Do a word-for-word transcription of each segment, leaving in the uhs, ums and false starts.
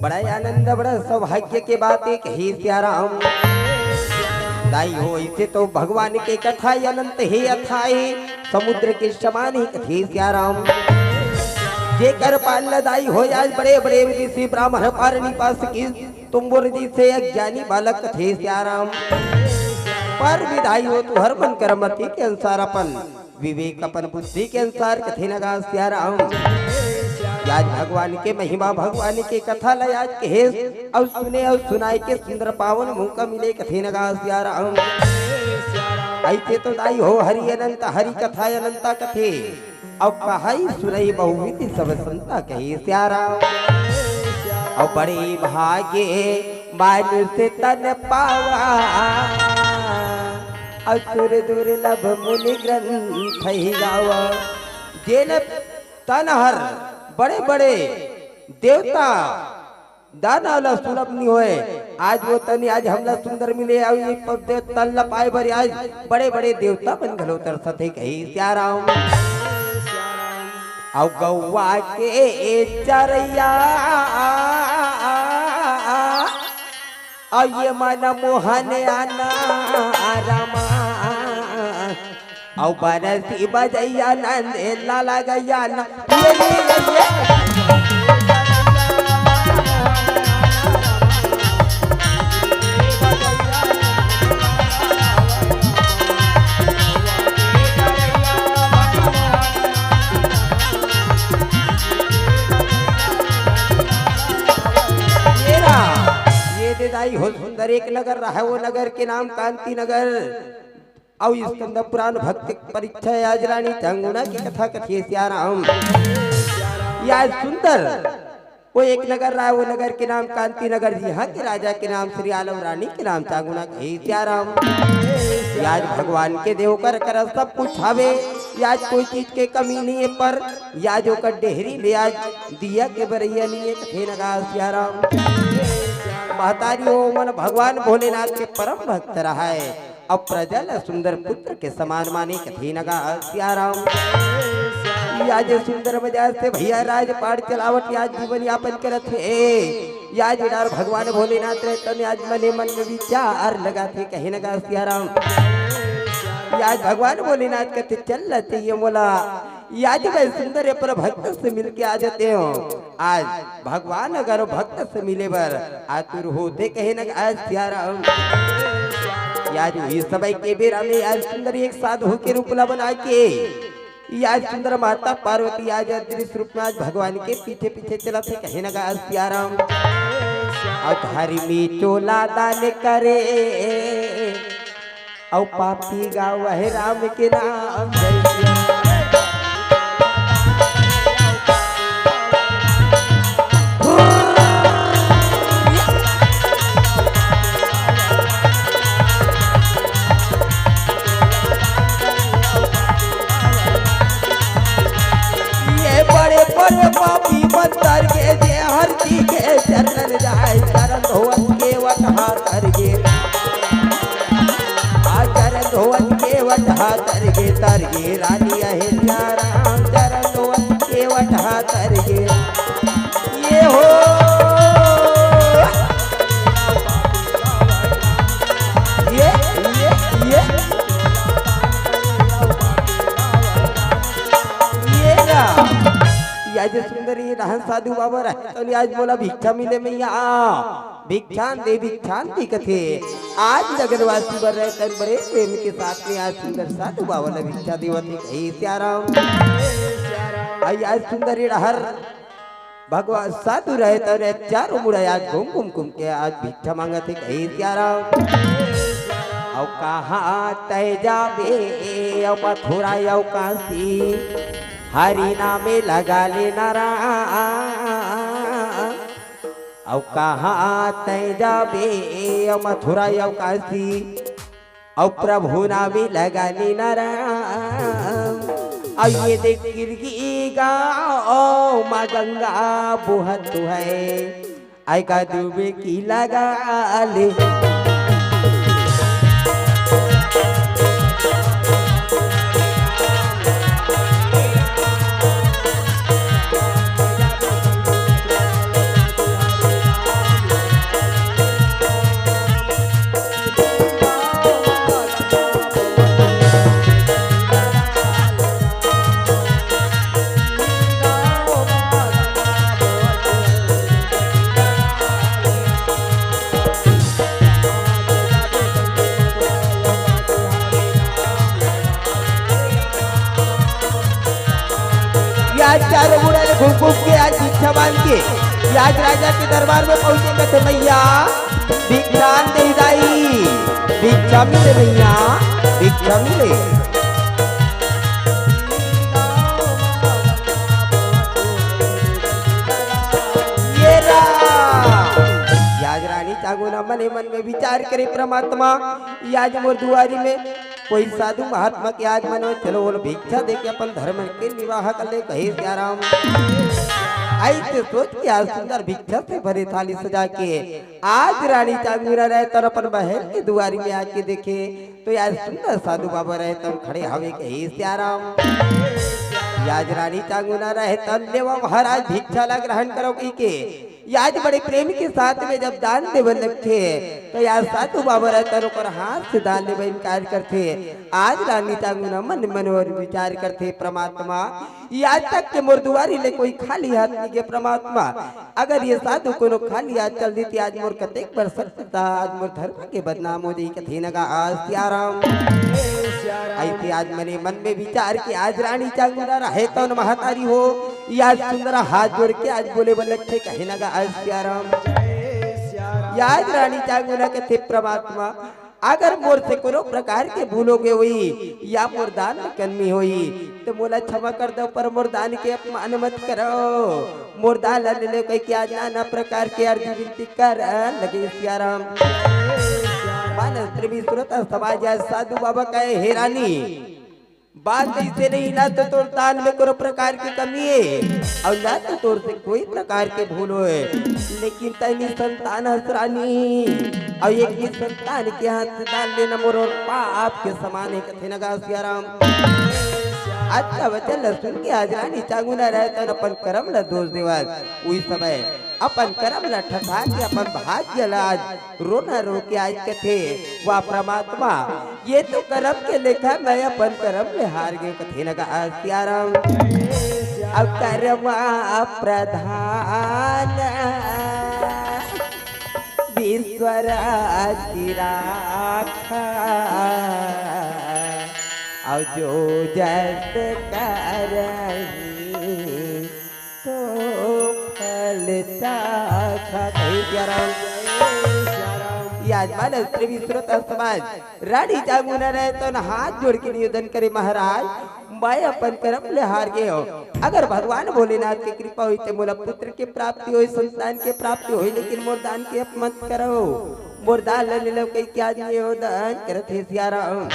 बड़ा आनंद, बड़ा सौभाग्य के बात हे कहे सियाराम। दाई हो, ऐसे तो भगवान के कथा अनंत हे अथाह, समुद्र के समान हे कथे सियाराम। जेकर पाल दाई हो आज बड़े बड़े ऋषि ब्राह्मण पार निपास की तुम्बुर जी से अज्ञानी बालक कथे सियाराम। पर विधाई हो तुहर मन कर मति के अनुसार अपन विवेक अपन बुद्धि के अनुसार कथे न गा सियाराम। आज भगवान के महिमा भगवान के कथा ल आज कहे अउ सुने अउ सुनाए के सुंदर पावन मौका मिले कथे न गा सियाराम। ऐसे तो दाई हो हरि अनंत हरि कथा अनंता कथे अउ कहई सुनई बहुविध सब संता कहे सियाराम। अउ बड़े भागे मानुष तन पावा असुर दुर्लभ मुनि ग्रंथ ही गावा। जेन तन हर बड़े बड़े देवता दानव ला सुलभ नहीं होए, आज वो तन आज हमला सुंदर मिले अउ ये पद तन ला पाए बर आज बड़े बड़े देवता मन घलो तरसत हे कही सियाराम। अउ गौवा के चरैया अउ ये मन मोहन आना रमा अउ बरसी बजैया नंद लाला गैया ना। ये, ये, ये, ये। ये दे दाई हो सुंदर एक नगर रहा, वो नगर के नाम कांति नगर। अउ स्कंद पुराण भक्त परीक्षा आज रानी चांगुना की कथा कथे सियाराम। या सुंदर वो एक नगर रहा, वो नगर के नाम कांति नगर जी, यहाँ के राजा के नाम श्री आलम रानी के नाम चांगुना कहे सियाराम। आज भगवान के देव कर कर सब कुछ हवे, आज कोई चीज के कमी नहीं है, पर आज ओकर डेहरी ले आज दिया के बरैया नहीं है, कथे नगा सियाराम। महतारी हो मन भगवान भोलेनाथ के परम भक्त रहा है। अब प्रजा ल सुंदर पुत्र के समान माने कथे नगा सियाराम। या जे सुंदर मजा से भैया राजपाट चलावत या जीवन यापन करत हे। या जे डार भगवान भोलेनाथ रहतन आज मने मन में विचार लगाथे कहे नगा सियाराम। या आज भगवान भोलेनाथ कथे चल चाहिए मोला। या आज मैं सुंदर ये पर भक्त से मिलके आ जाते हो। आज भगवान अगर भक्त से मिले बर आतुर होथे कहे न आज सियाराम। आज वही समय के बेरा में आज सुंदर एक साधु के रूप ला बना के आज सुंदर माता पार्वती आज अदृश्य रूप में आज भगवान के पीछे पीछे चलत हे कहे न आज सियाराम। अउ धर्मी चोला दान करे अउ पापी गावहे राम के नाम जय सिया। ये बड़े बड़े पापी मंतर के जे हर जी के चरणन जाय, चरण धोवन के वटहा तर गे। आ चरण धोवन के वटहा तर गे, तर गे रानी अहिल्या राम, चरण धोवन के वटहा तर गे। ये हो। ये, ये, ये। ये ना। ये आज सुंदर ये रहन साधु बाबा रहे, तो आज मोला भिक्षा मिले मैया। भिक्षान दे, भिक्षान दे कथे। आज नगरवासी बर रहे तन बड़े प्रेम के साथ में आज सुंदर साधु बाबा ने भिक्षा देवत हे, हे सियाराम। आई आज सुंदर ये रहर भगवान साधु रहे तने चारों मुड़ा आज घूम घूम घूम के आज भिक्षा मांगत हे, हे सियाराम। अउ कहाँ तय जाबे, अउ मथुरा अउ काशी, हरि नामे लगा लेना राम। अउ कहाँ तय जाबे, अउ मथुरा अउ काशी, अउ प्रभु नामे लगा लेना राम। अउ ये देख गिरगी गाँव माँ गंगा बोहत हे, आय का डूबे की लगा ले। आज चारों मुड़ा ले घूम घूम के आज भिक्षा मांग के आज राजा के दरबार में पहुंचे, कथे, "मैया, भिक्षा दे दाई, भिक्षा मिले मैया, भिक्षा मिले।" ये राम, आज रानी चांगुना मने मन में विचार करे, "परमात्मा, आज मोर दुआरी में कोई साधु महात्मा के आगमन हो, चलो बोलो भिक्षा दे के अपन धर्म के निर्वाह कर ले," कहे सियाराम। ऐसे सोच के आज सुंदर भिक्षा से भरे थाली सजा के आज रानी चांगुना रहे तन अपन महल के दुआरी में आके देखे, तो आज सुंदर साधु बाबा रहे तन खड़े हवे, कहे सियाराम। आज रानी चांगुना रहे तन, "लेवा महाराज, भिक्षा ला ग्रहण करो," कही के आज बड़े प्रेम के साथ में जब दान देवे लगथे, तो आज साधु बाबा रहे तन ओकर हाथ से दान देवे इनकार करथे। आज रानी चांगुना मन मन और विचार करथे, "परमात्मा, आज तक के मोर दुआरी ले कोई खाली हाथ नहीं गे परमात्मा, अगर ये साधु कोनो खाली हाथ चल देती, आज मोर कतेक बड़ सकता, आज मोर धर्म के बदनाम हो जाई," कथे नगा आज सियाराम। ऐसे आज मने मन में विचार के आज रानी चांगुना रहे तन महतारी हो, आज सुंदर हाथ जोड़ के आज बोले बलक थे, कहे नगा आज सियाराम। आज रानी चांगुना कथे, "परमात्मा, अगर मोर से कोनो प्रकार के भूल हो गे होई या मोर दान में कमी होई, तो मोला क्षमा कर दो, पर मोर दान के अपमान मत करो।" मोर दान ला ले लो कह के आज नाना प्रकार के अर्जी विनती कर लगे सियाराम। मानस प्रेमी श्रोता समाज, आज साधु बाबा कहे, "हे रानी, बात ऐसे नहीं, ना तो तोर दान में कोनो प्रकार की कमी है और ना तो तोर से कोई प्रकार के भूल होए, लेकिन तैं निसंतान हस रानी, और एक निसंतान के हाथ से दान लेना मोर और पाप के समान है," कथे नगा सियाराम। अच्छा वचन ल सुन के आज रानी चांगुना रहे तन अपन करम ल दोष देवत, उही समय अपन करम ल ठठा के अपन भाग्य ल आज रोना रो के आज कथे, "वाह परमात्मा, ये तो करम के लेखा, मैं अपन करम ले हार गे," कथे नगा सियाराम। अब करम प्रधान विश्व रचि राखा, अब जो जस करही तो फल चाखा। जय सिया राम। आज मानस प्रेमी श्रोता समाज, रानी चांगुना रहे तन हाथ जोड़ के निवेदन करे, "महाराज, मैं अपन करम ले हार गे हो। अगर भगवान भोलेनाथ के कृपा होई ते मोला पुत्र के प्राप्ति होई, संतान के प्राप्ति होई, लेकिन मोर दान के अप मत करो।" मोर दान ल ले लो कहि के आज निवेदन करत हे सिया राम।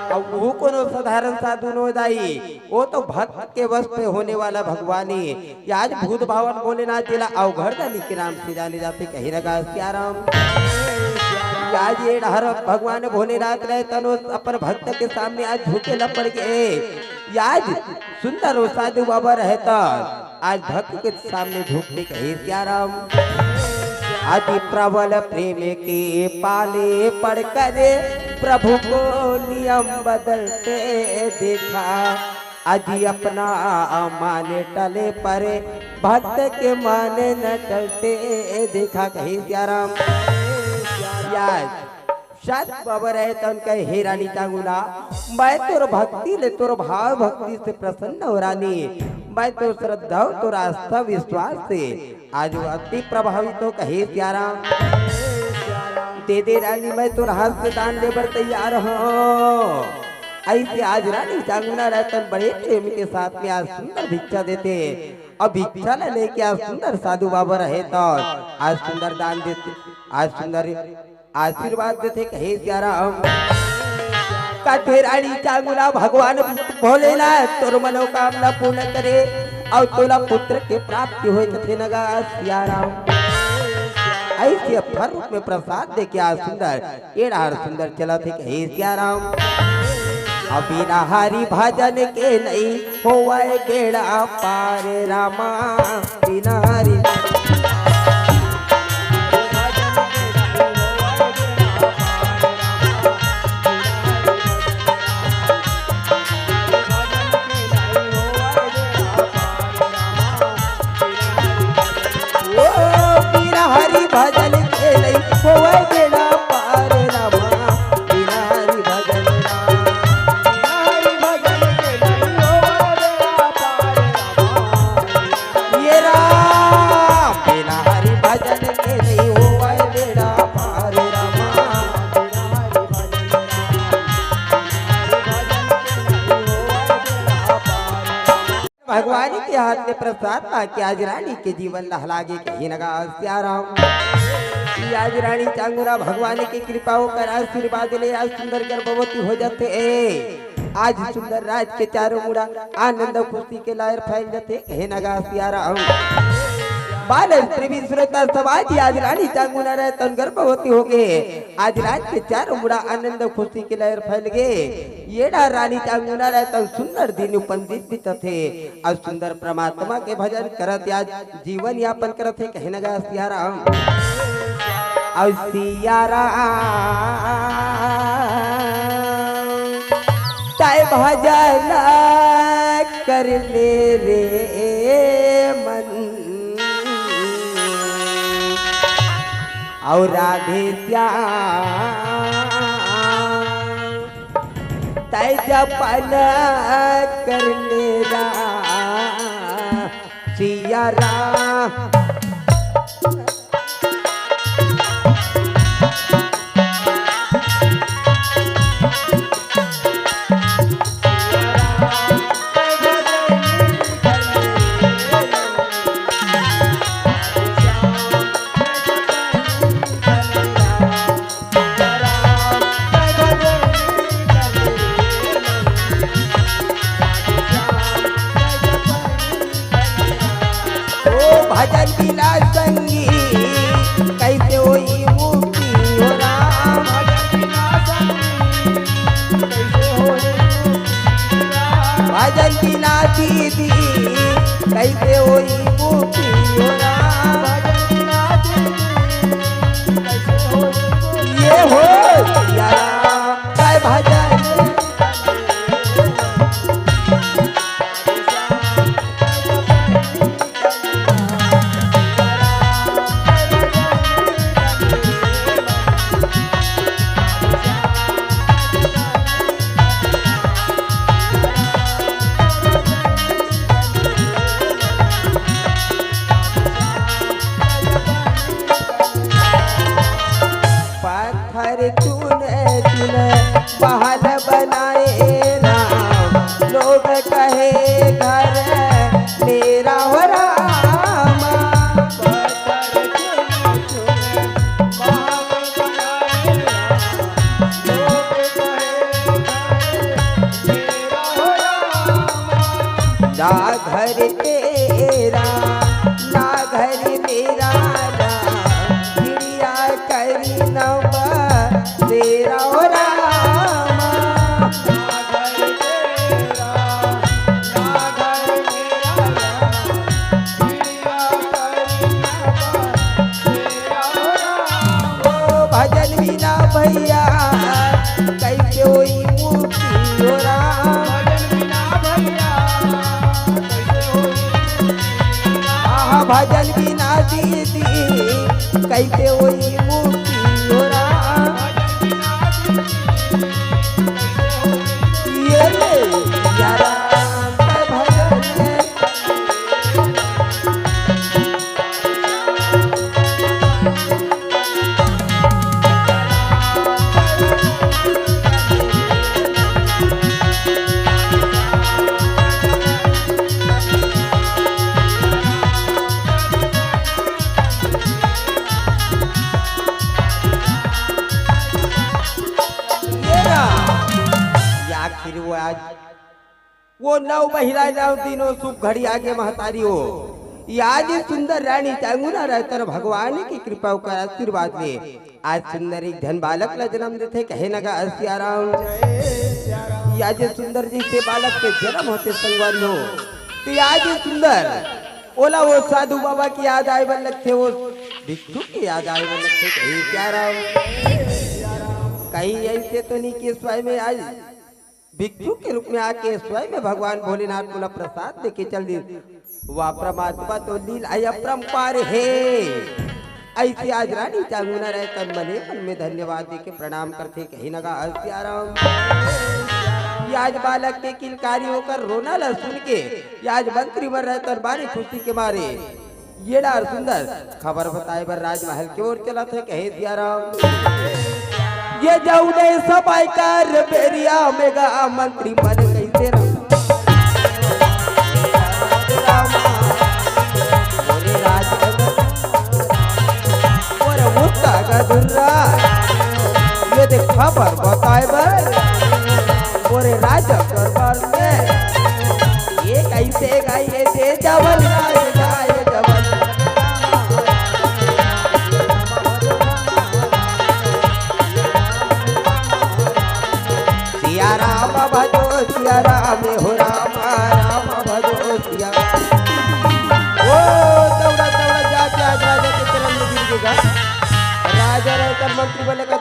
अउ वो कोनो साधारण साधु नो दाई, वो तो भक्त के वश पे होने वाला भगवान हे। आज भूत भावन भोलेनाथ जिला अवघड़दानी के नाम से जाने जाथे, कहे नगा सिया राम। आज ये डहर भगवान भोलेनाथ रहे तनो अपन भक्त के सामने आज झुके ल पड़ गे। आज सुंदर वो साधु बाबा रहे त आज भक्त के सामने झुक के कहे सिया राम। अति प्रबल प्रेम के पाले पड़कर प्रभु को नियम बदलते देखा, अजी अपना मान टले पर भक्त के मान न टलते देखा, कहे सिया राम। आज साधु बाबा रहे तन कहे, "हे रानी चांगुना, मैं तोर भक्ति ले, तोर भाव भक्ति से प्रसन्न हो रानी, मैं तोर श्रद्धा हो, तोर आस्था विश्वास से आज अति प्रभावित हो," कहे सिया राम। "दे दे रानी, मैं तोर हाथ से दान ले बर तैयार हूँ।" ऐसे आज रानी चांगुना रहे तन बड़े प्रेम के साथ में आज सुंदर भिक्षा देथे। अब भिक्षा ला लेके आज सुंदर साधु बाबा रहे तन आज सुंदर दान देथे, आज सुंदर आशीर्वाद देथे, कहे सिया राम। कथे रानी चांगुना, भगवान भोलेनाथ तोर मनोकामना पूर्ण करे अउ तोला पुत्र के प्राप्ति होय, कथे नगा सिया राम। ऐसे फल रूप में प्रसाद देके आज सुंदर, ये डहर सुंदर चलत हे, कहे सिया राम। अब बिना हरि भजन के नहीं होवय बेड़ा पार रामा, बिना हरि ओ बिना हरि भजन के नहीं होवय बेड़ा पार रामा, बिना हरि भजन राम। बिना हरि भजन के नहीं होवय बेड़ा पार भगवान के हाथ ले प्रसाद पाके आज रानी के जीवन लहलागे, कहे न गा सियाराम। कि आज रानी चांगुना भगवान के कृपा ओकर आशीर्वाद ले आज सुंदर गर्भवती हो जाथे। आज सुंदर राज के चारों मुड़ा आनंद खुशी के लहर फैल जाथे, कहे न गा सियाराम। बालक प्रेमी श्रोता समाज, आज रानी चांगुना रतन गर्भवती हो गे। आज राज के चारों मुड़ा आनंद खुशी के लहर फैल गे। ये डहर रानी चांगुना रतन सुंदर दिन अपन दिन बितथे। अउ सुंदर परमात्मा के भजन करत आज जीवन यापन करत हे, कहे न गा सियाराम। अउ सियाराम तय भजन कर ले रे मन, अउ राधे श्याम तय जपन कर ले रा सियाराम। ओ भजन बिना संगी कइसे होई मुक्ति हो राम। भजन बिना दीदी कइसे होई मुक्ति हो राम। ये हो सियाराम तय भजन पत्थर चुन चुन महल बनाए राम, लोग कहे घर मेरा हो राम। ना घर तेरा, ना घर मेरा, ना चिड़िया करी नवा तेरा हो रामा। ओ भजन बिना भैया कइसे होई मुक्ति हो राम। आहा, भजन बिना दीदी कइसे होई मुक्ति हो राम। ये ले सिया राम के भजन। ये ना, ये आखिर वो आज वो नौ महिला नौ दिनों शुभ घड़ी आगे महतारी हो। ये आज सुंदर रानी चांगुना रहतर भगवान की कृपा ओकर आशीर्वाद ले आज सुंदर एक झन बालक ला जन्म देथे, कहे न गा सियाराम। ये आज सुंदर जइसे बालक के जन्म होथे संगवारी हो, तो ये आज सुंदर ओला वो साधु बाबा की याद आए बर लगथे, वो भिक्षु की याद आए बर लगथे, कहे सियाराम। कहीं ऐसे तो नहीं कि स्वयं में आज भिक्षु के रूप में आके स्वयं में भगवान भोलेनाथ मोला प्रसाद देके चल दिस। वाह, परमात्मा तो लीला अपरंपार हे। ऐसे आज रानी चांगुना रतन मने मन में धन्यवाद देके प्रणाम करथे, कहे न गा सियाराम। ये आज बालक के किलकारी ओकर रोना ला सुन के, ये आज मंत्री मन रतन बारे खुशी के मारे ये डहर सुंदर खबर बताए बर राजमहल के ओर चलत हे, कहे सियाराम। ये जउने सब आयकर बेरिया में गा मंत्री मन कइसे रहा।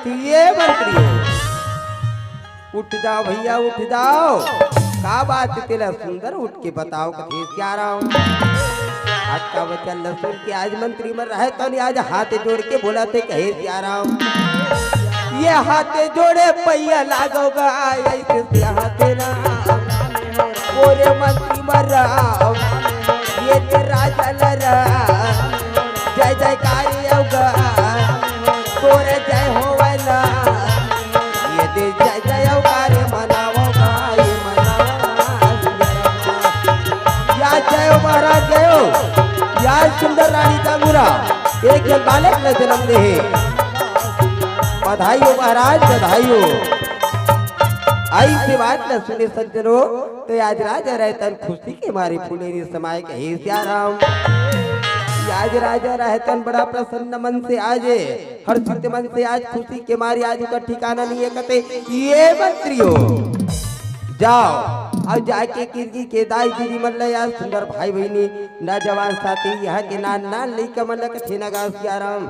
ये मंत्री हो, उठ जाओ भैया, उठ जाओ। का बात हे तेला सुंदर, उठ के बताओ, कथे सियाराम। अतका वचन ल सुन के आज मंत्री मन रहे तो नहीं, आज हाथ जोड़ के बोलथे, कहे सियाराम। ये हाथ जोड़े पैया लागो गा, ऐसे से हाथ ना। ओरे मंत्री मन रहा, ये ते राजा ल रहा। जय जयकारी अवगा, तोरे जय होवै ना। ये दे जय जय अवगा रे, मनावो भाई, मनावो। या जय हो महाराज, जय हो। या सुंदर रानी जांगुरा, एक झन बालक ल जनम दे हे। बधाई हो महाराज, बधाई हो। अइसे बात ल सुने सज्जनो, तो आज राजा रहे तन खुशी के मारे फूले रे समाय, कहे सियाराम। आज राजा रहे तन बड़ा प्रसन्न मन से, आज हर्षित मन से, आज खुशी के मारे, आज ओकर ठिकाना नहीं हे। कथे ये मंत्री हो, जाओ अउ जाके किरगी के दाई दीदी मन ल, या सुंदर भाई बहिनी, नौजवान साथी, इहाँ के नान नान लइका मन ल, कथे न गा सियाराम।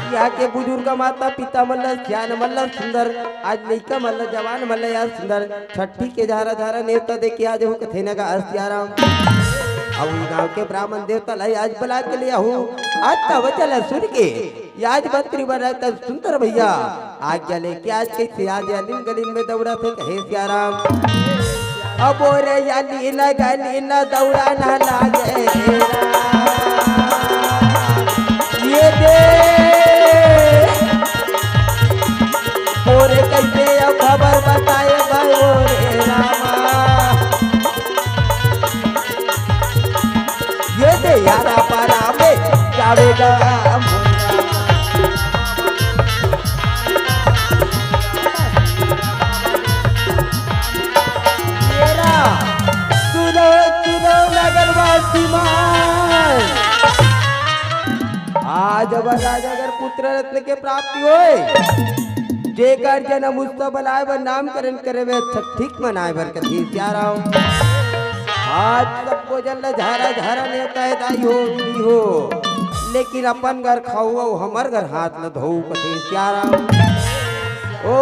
इहाँ के बुजुर्ग माता पिता मन ल, सियान मन ल सुंदर, आज लइका मन ल, जवान मन ल, या सुंदर छट्ठी के झारा झारा नेवता दे के आज हूँ, कथे न गा सियाराम। अउ गाँव के ब्राह्मण देवता ल आज बला के ले आहूँ। अतका वचन ल सुन के आज मंत्री बने त सुंदर भैया आज्ञा लेके आज कइसे आज अलिन गलिन में दौड़थे, कहे सियाराम। अब रे अलिन गलिन दौड़ा ना लागे। ये दे, ओरे कइसे अब खबर बताए भाई, ओरे रामा। ये दे यारा पारा में जावेगा। मेरा सुनो, सुनो नगरवासी मन। आज अबर राजा अगर पुत्र रत्न के प्राप्ति होय, जेकर जनम उत्सव मनाए बर, नामकरण करे बर, छठ ठीक मनाए बर कथे सियाराम। आज सबको जन ल झारा झारा नेवता हे दाई हो, दीदी हो, लेकिन अपन घर खाऊ अउ हमर घर हाथ ल धोऊ कथे सियाराम। ओ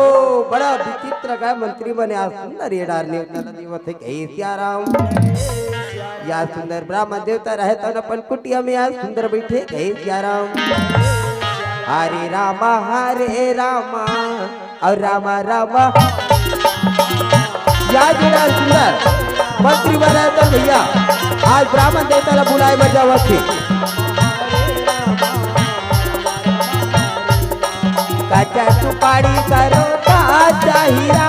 बड़ा विचित्र गा मंत्री बने, आज सुंदर ये डार नेवता ल देवत हे कहे सियाराम। या सुंदर ब्राह्मण देवता रहे तन अपन कुटिया में आज सुंदर बैठे कहे सियाराम। हरे रामा हरे रामा अउ रामा रामा। या जुड़ा सुंदर मंत्री बने तो भैया आज ब्राह्मण देवता ला बुलाए बर जावत हे। कच्चा सुपारी करो ता चाहिरा,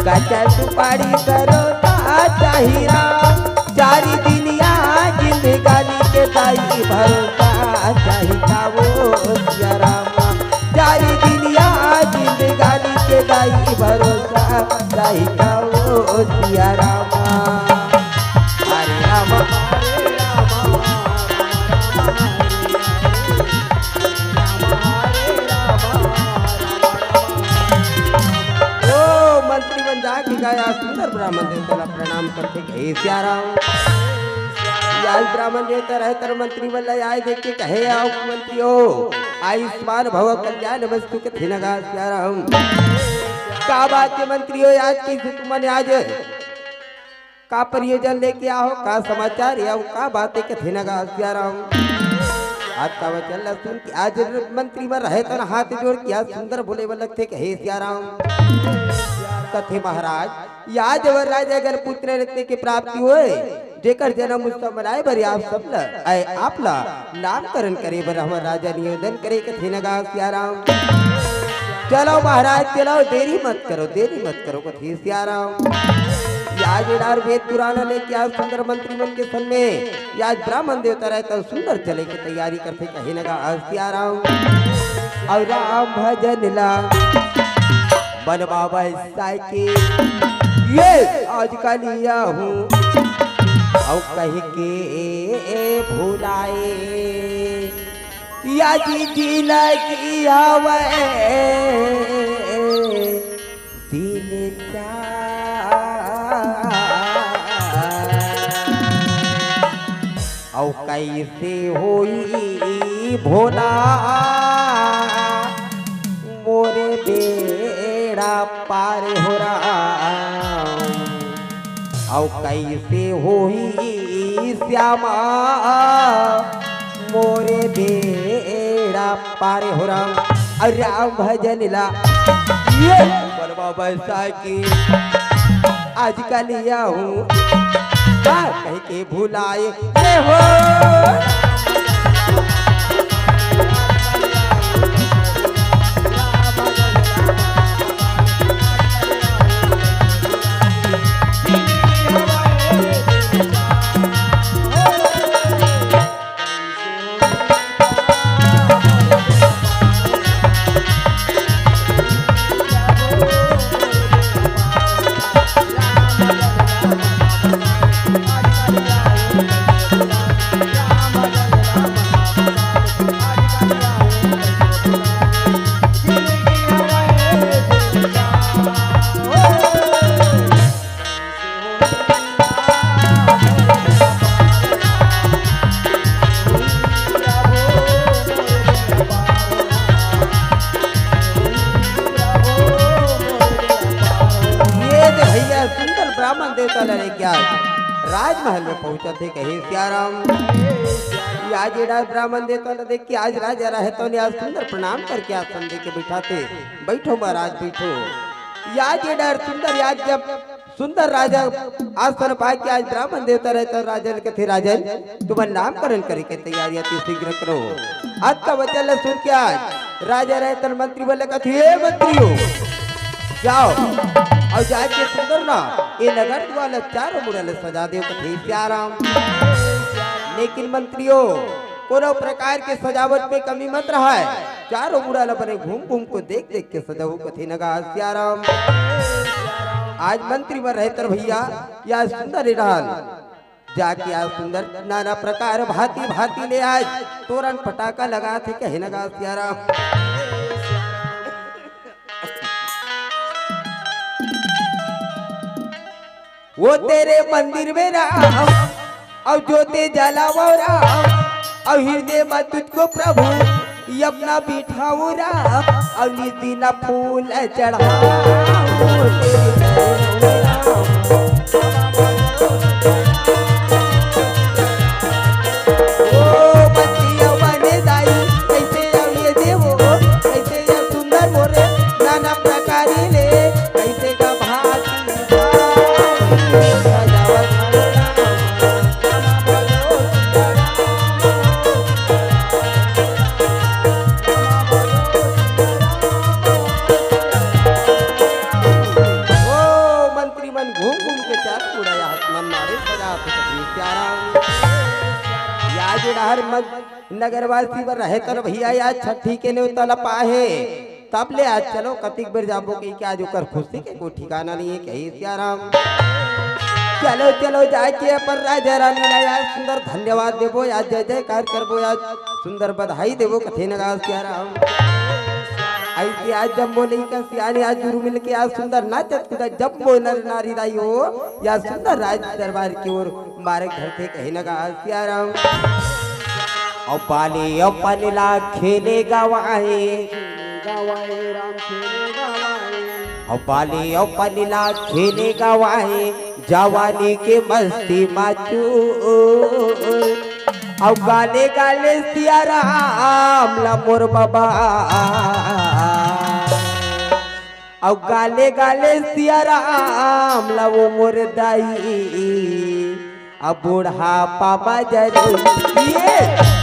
कच्चा सुपारी करो ता चाहिरा। चारी दिन या जिंदगानी के दाई भरोसा चाही का वो सिया रामा। चारी दिन या जिंदगानी के दाई भरोसा चाही का वो सिया रामा। हरे रामा, हरे रामा, हरे रामा। ओ मंत्री मन जाके गाया सुंदर ब्राह्मण देवता ला प्रणाम करथे कहे सियाराम। आज ब्राह्मण देवता रहे तर मंत्री मन ला आए देख के कहे, आओ मंत्री हो, आयुष्मान भव कल्याण मस्तु कथे न गा सियाराम। का बात हे मंत्री हो, आज कइसे तुमन आज का प्रयोजन लेके आओ, का समाचार हे, अउ का बात हे कथे न गा सियाराम। अतका वचन ल सुन के आज मंत्री मन रहे तन हाथ जोड़ के आज सुंदर बोले बर लगथे कहे सियाराम। कथे महाराज, या जबर राजा अगर पुत्र रत्न के प्राप्ति होय, जेकर जनम उत्सव मनाए बर आप सब ल, आए आप ला नामकरण करे बर हमर राजा निवेदन करे कथे न गा सियाराम। चलो महाराज चलो, देरी मत करो, देरी मत करो कथे सियाराम। या जेडार वेद पुराण लेके आज सुंदर मंत्री मन के सन में या ब्राह्मण देवता रहे तो सुंदर चले के तैयारी करथे कहे न गा सियाराम। अउ राम भजन ला बनवा बैसाए के ये आज कालिया हूँ अउ कह के भुलाए। या जी जी लगी आवे दिन चार। अउ कइसे होई भोला मोरे बेड़ा पार हो राम, अउ कइसे होही श्यामा मोरे बेड़ा पार हो राम। अउ राम भजन ला ये बलवा बैसाखी आज कल या हूँ का कह के भुलाए ये हो। ये दे भैया सुंदर ब्राह्मण देवता ल लेके आज राजमहल में पहुंचत हे, कहे सियाराम। ये आज ये डहर ब्राह्मण देवता ल देख के आज राजा रहे तो आज सुंदर प्रणाम करके आसन दे के बैठाथे। बैठो महाराज बैठो। ये आज ये डहर सुंदर, ये आज जब सुंदर राजा आसन पाए के आज ब्राह्मण देवता रहे तो राजन कथे, राजन तुमन नामकरण करे के तैयारी अति शीघ्र करो। अतका वचन ल सुन के आज राजा रहे तन मंत्री बोले कथे, हे मंत्री हो, जाओ अउ जाके सुंदर ना ये नगर द्वार ल चारों मुड़ा ले सजा देव कथे सियाराम। लेकिन मंत्री हो, कोनो प्रकार के सजावट में कमी मत रहाय, चारों मुड़ा ल बने घूम घूम को देख देख के सजाऊ कथे नगा सियाराम। आज मंत्री मन रहे तर भैया या सुंदर रहल जाके आज सुंदर नाना प्रकार भांति भांति ले आज तोरन पटाखा लगाथे कहे नगा सियाराम। वो तेरे मंदिर में राम, अउ जोते जलावो राम, अउ हृदय में तुझको प्रभु ये अपना बिठाओ राम, अउ नित दिन फूल चढ़ाओ। ओ बतिया बने दाई, कैसे अउ ये देवो, कैसे ये सुंदर मोरे, नाना प्रकारी ले, कैसे का भांति ओ मंत्री मन घूम घूम के चार उड़ाया हाथ मन मारे सजा थे कभी प्यारा। या जो डहर मग नगरवासी बर रहे तर भैया या छठी के नेवता ल पाहे। तब ले आज चलो कतिक बेर जाबो कहि के आज ओकर खुशी के कोई ठिकाना नहीं है कहे सियाराम। चलो चलो जाके अपन राजा रानी ला यार सुंदर धन्यवाद देबो यार, जय जयकार करबो यार, सुंदर बधाई देबो कथे नगा सियाराम। ऐसे आज जम्मो लइका सियाने आज गुरु मिल के आज सुंदर नाचत कूदत जम्मो नर नारी दाई हो या सुंदर राज दरबार की ओर मारे घर थे कहे नगा सियाराम। अउ बाले अपन ला खेले गवाए, अउ बाले अपन ला खेले गवाए, जवानी के मस्ती माचू। अउ गाले गाले सियाराम ला मोर बाबा, अउ गाले गाले सियाराम ला वो मोर दाई। अब बुढ़ापा बजर ये।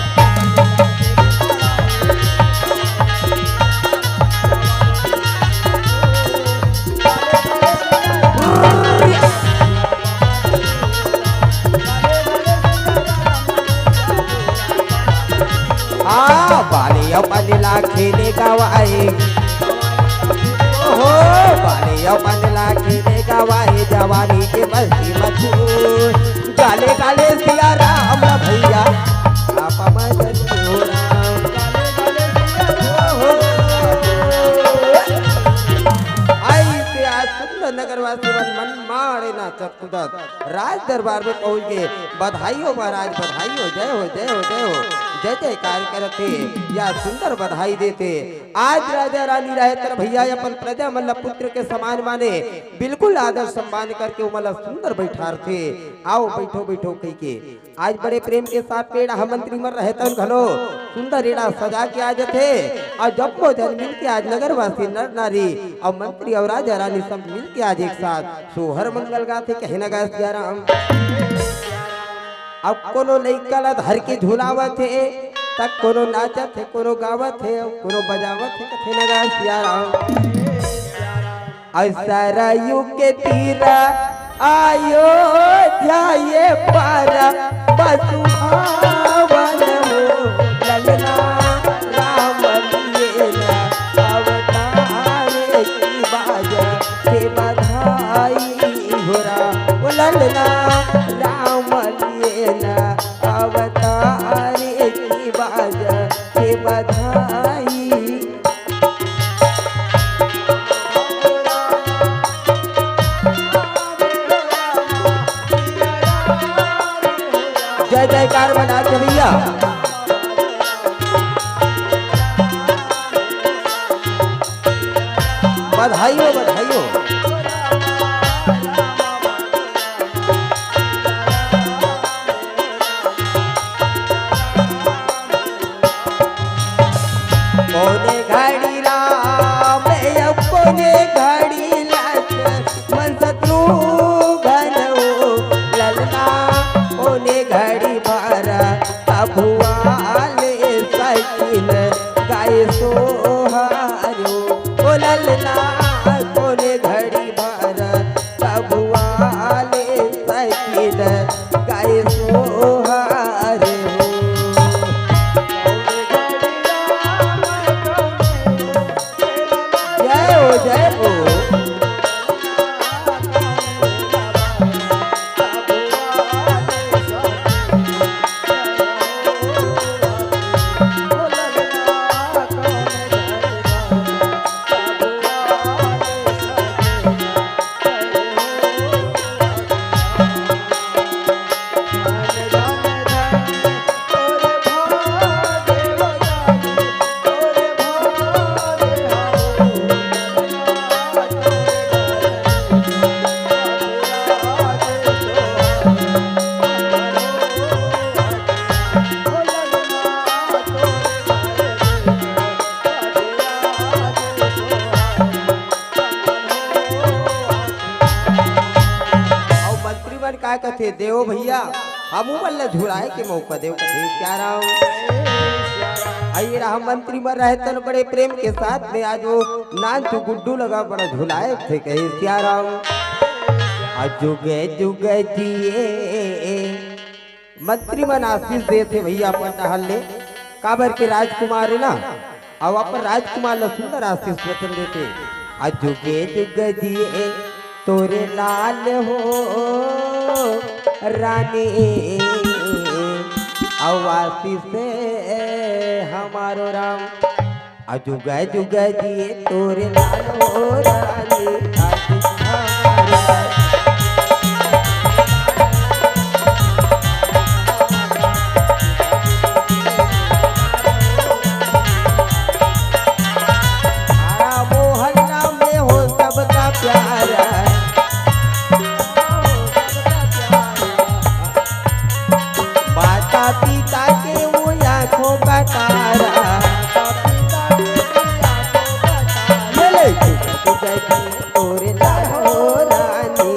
आ, बाले अपन ला खेले गवाए। हो, बाले अपन ला खेले गवाए, जवानी के मस्ती मचूर। गाले गाले सिया राम भैया, आप मदद हो राम। आई से आज सुंदर नगरवासी मन, मन मारे नाचत कूदत राज दरबार में पहुंच गए। बधाई हो महाराज, बधाई हो, जय हो, जय हो, जय हो। जय जयकार करत हे, या सुंदर बधाई देत हे। आज राजा रानी रहे तर भैया अपन प्रजा मन ला पुत्र के समान माने, बिल्कुल आदर सम्मान करके ओमन ला सुंदर बैठारथे। "आओ, बैठो, बैठो," कहिके आज बड़े प्रेम के साथ में एड़ा मंत्री मन रहे तन घलो सुंदर एड़ा सजा के आ जथे। अउ जम्मो झन मिल के आज नगरवासी नर नारी अउ मंत्री अउ राजा रानी सब मिल के आज एक साथ सोहर मंगल गाथे, कहे न गा सिया राम। अब कोनो लइका ला धर के झुलावत हे, त कोनो नाचत हे, कोनो गावत हे, कोनो बजावत हे, कथे न गा सिया राम। अउ सरयू के तीरा अयोध्या ये पारा, बसुहावन हो ललना राम लिए ना अवतारे की बाजा के बधाई हो राम। ओ ललना राम लिए ना अवतारे की बाजा के बधाई। जय जयकार बना के भैया। बधाई हो, बधाई हो। कोने घड़ी राम, कोने घड़ी लक्ष्मण शत्रुघ्न हो ललना, कोने घड़ी भरत भुआले सकिन गाय सोहारो। ओ ललना, कोने घड़ी भरत भुआले सकिन गाय सोहारो। जय हो, जय हो। अउ मंत्री मन का कथे, "देव भैया, हमू मन ला झुलाए के मौका देव," कथे सिया राम। अई रहा मंत्री मन रहे तन बड़े प्रेम के साथ में आज वो नानचु गुड्डू लगा बड़ा झुलाए थे, कहे सिया राम। आ जुगे जुगे जिए मंत्री मन आशीष देथे भैया अपन डहर ले, काबर के राजकुमार हे ना, अउ अपन राजकुमार ल सुंदर आशीष वचन देथे। आ जुगे जुग जिए तोरे लाल हो रानी, अउ आशीष हमारो राम। आ जुगे जुगे जिए तोरे लाल हो रानी, आशीष हमारो राम। आ मोहल्ला में हो सबका प्यारा, माता पिता के वो आंखों का तारा। ले ले, तोरे लाल हो रानी।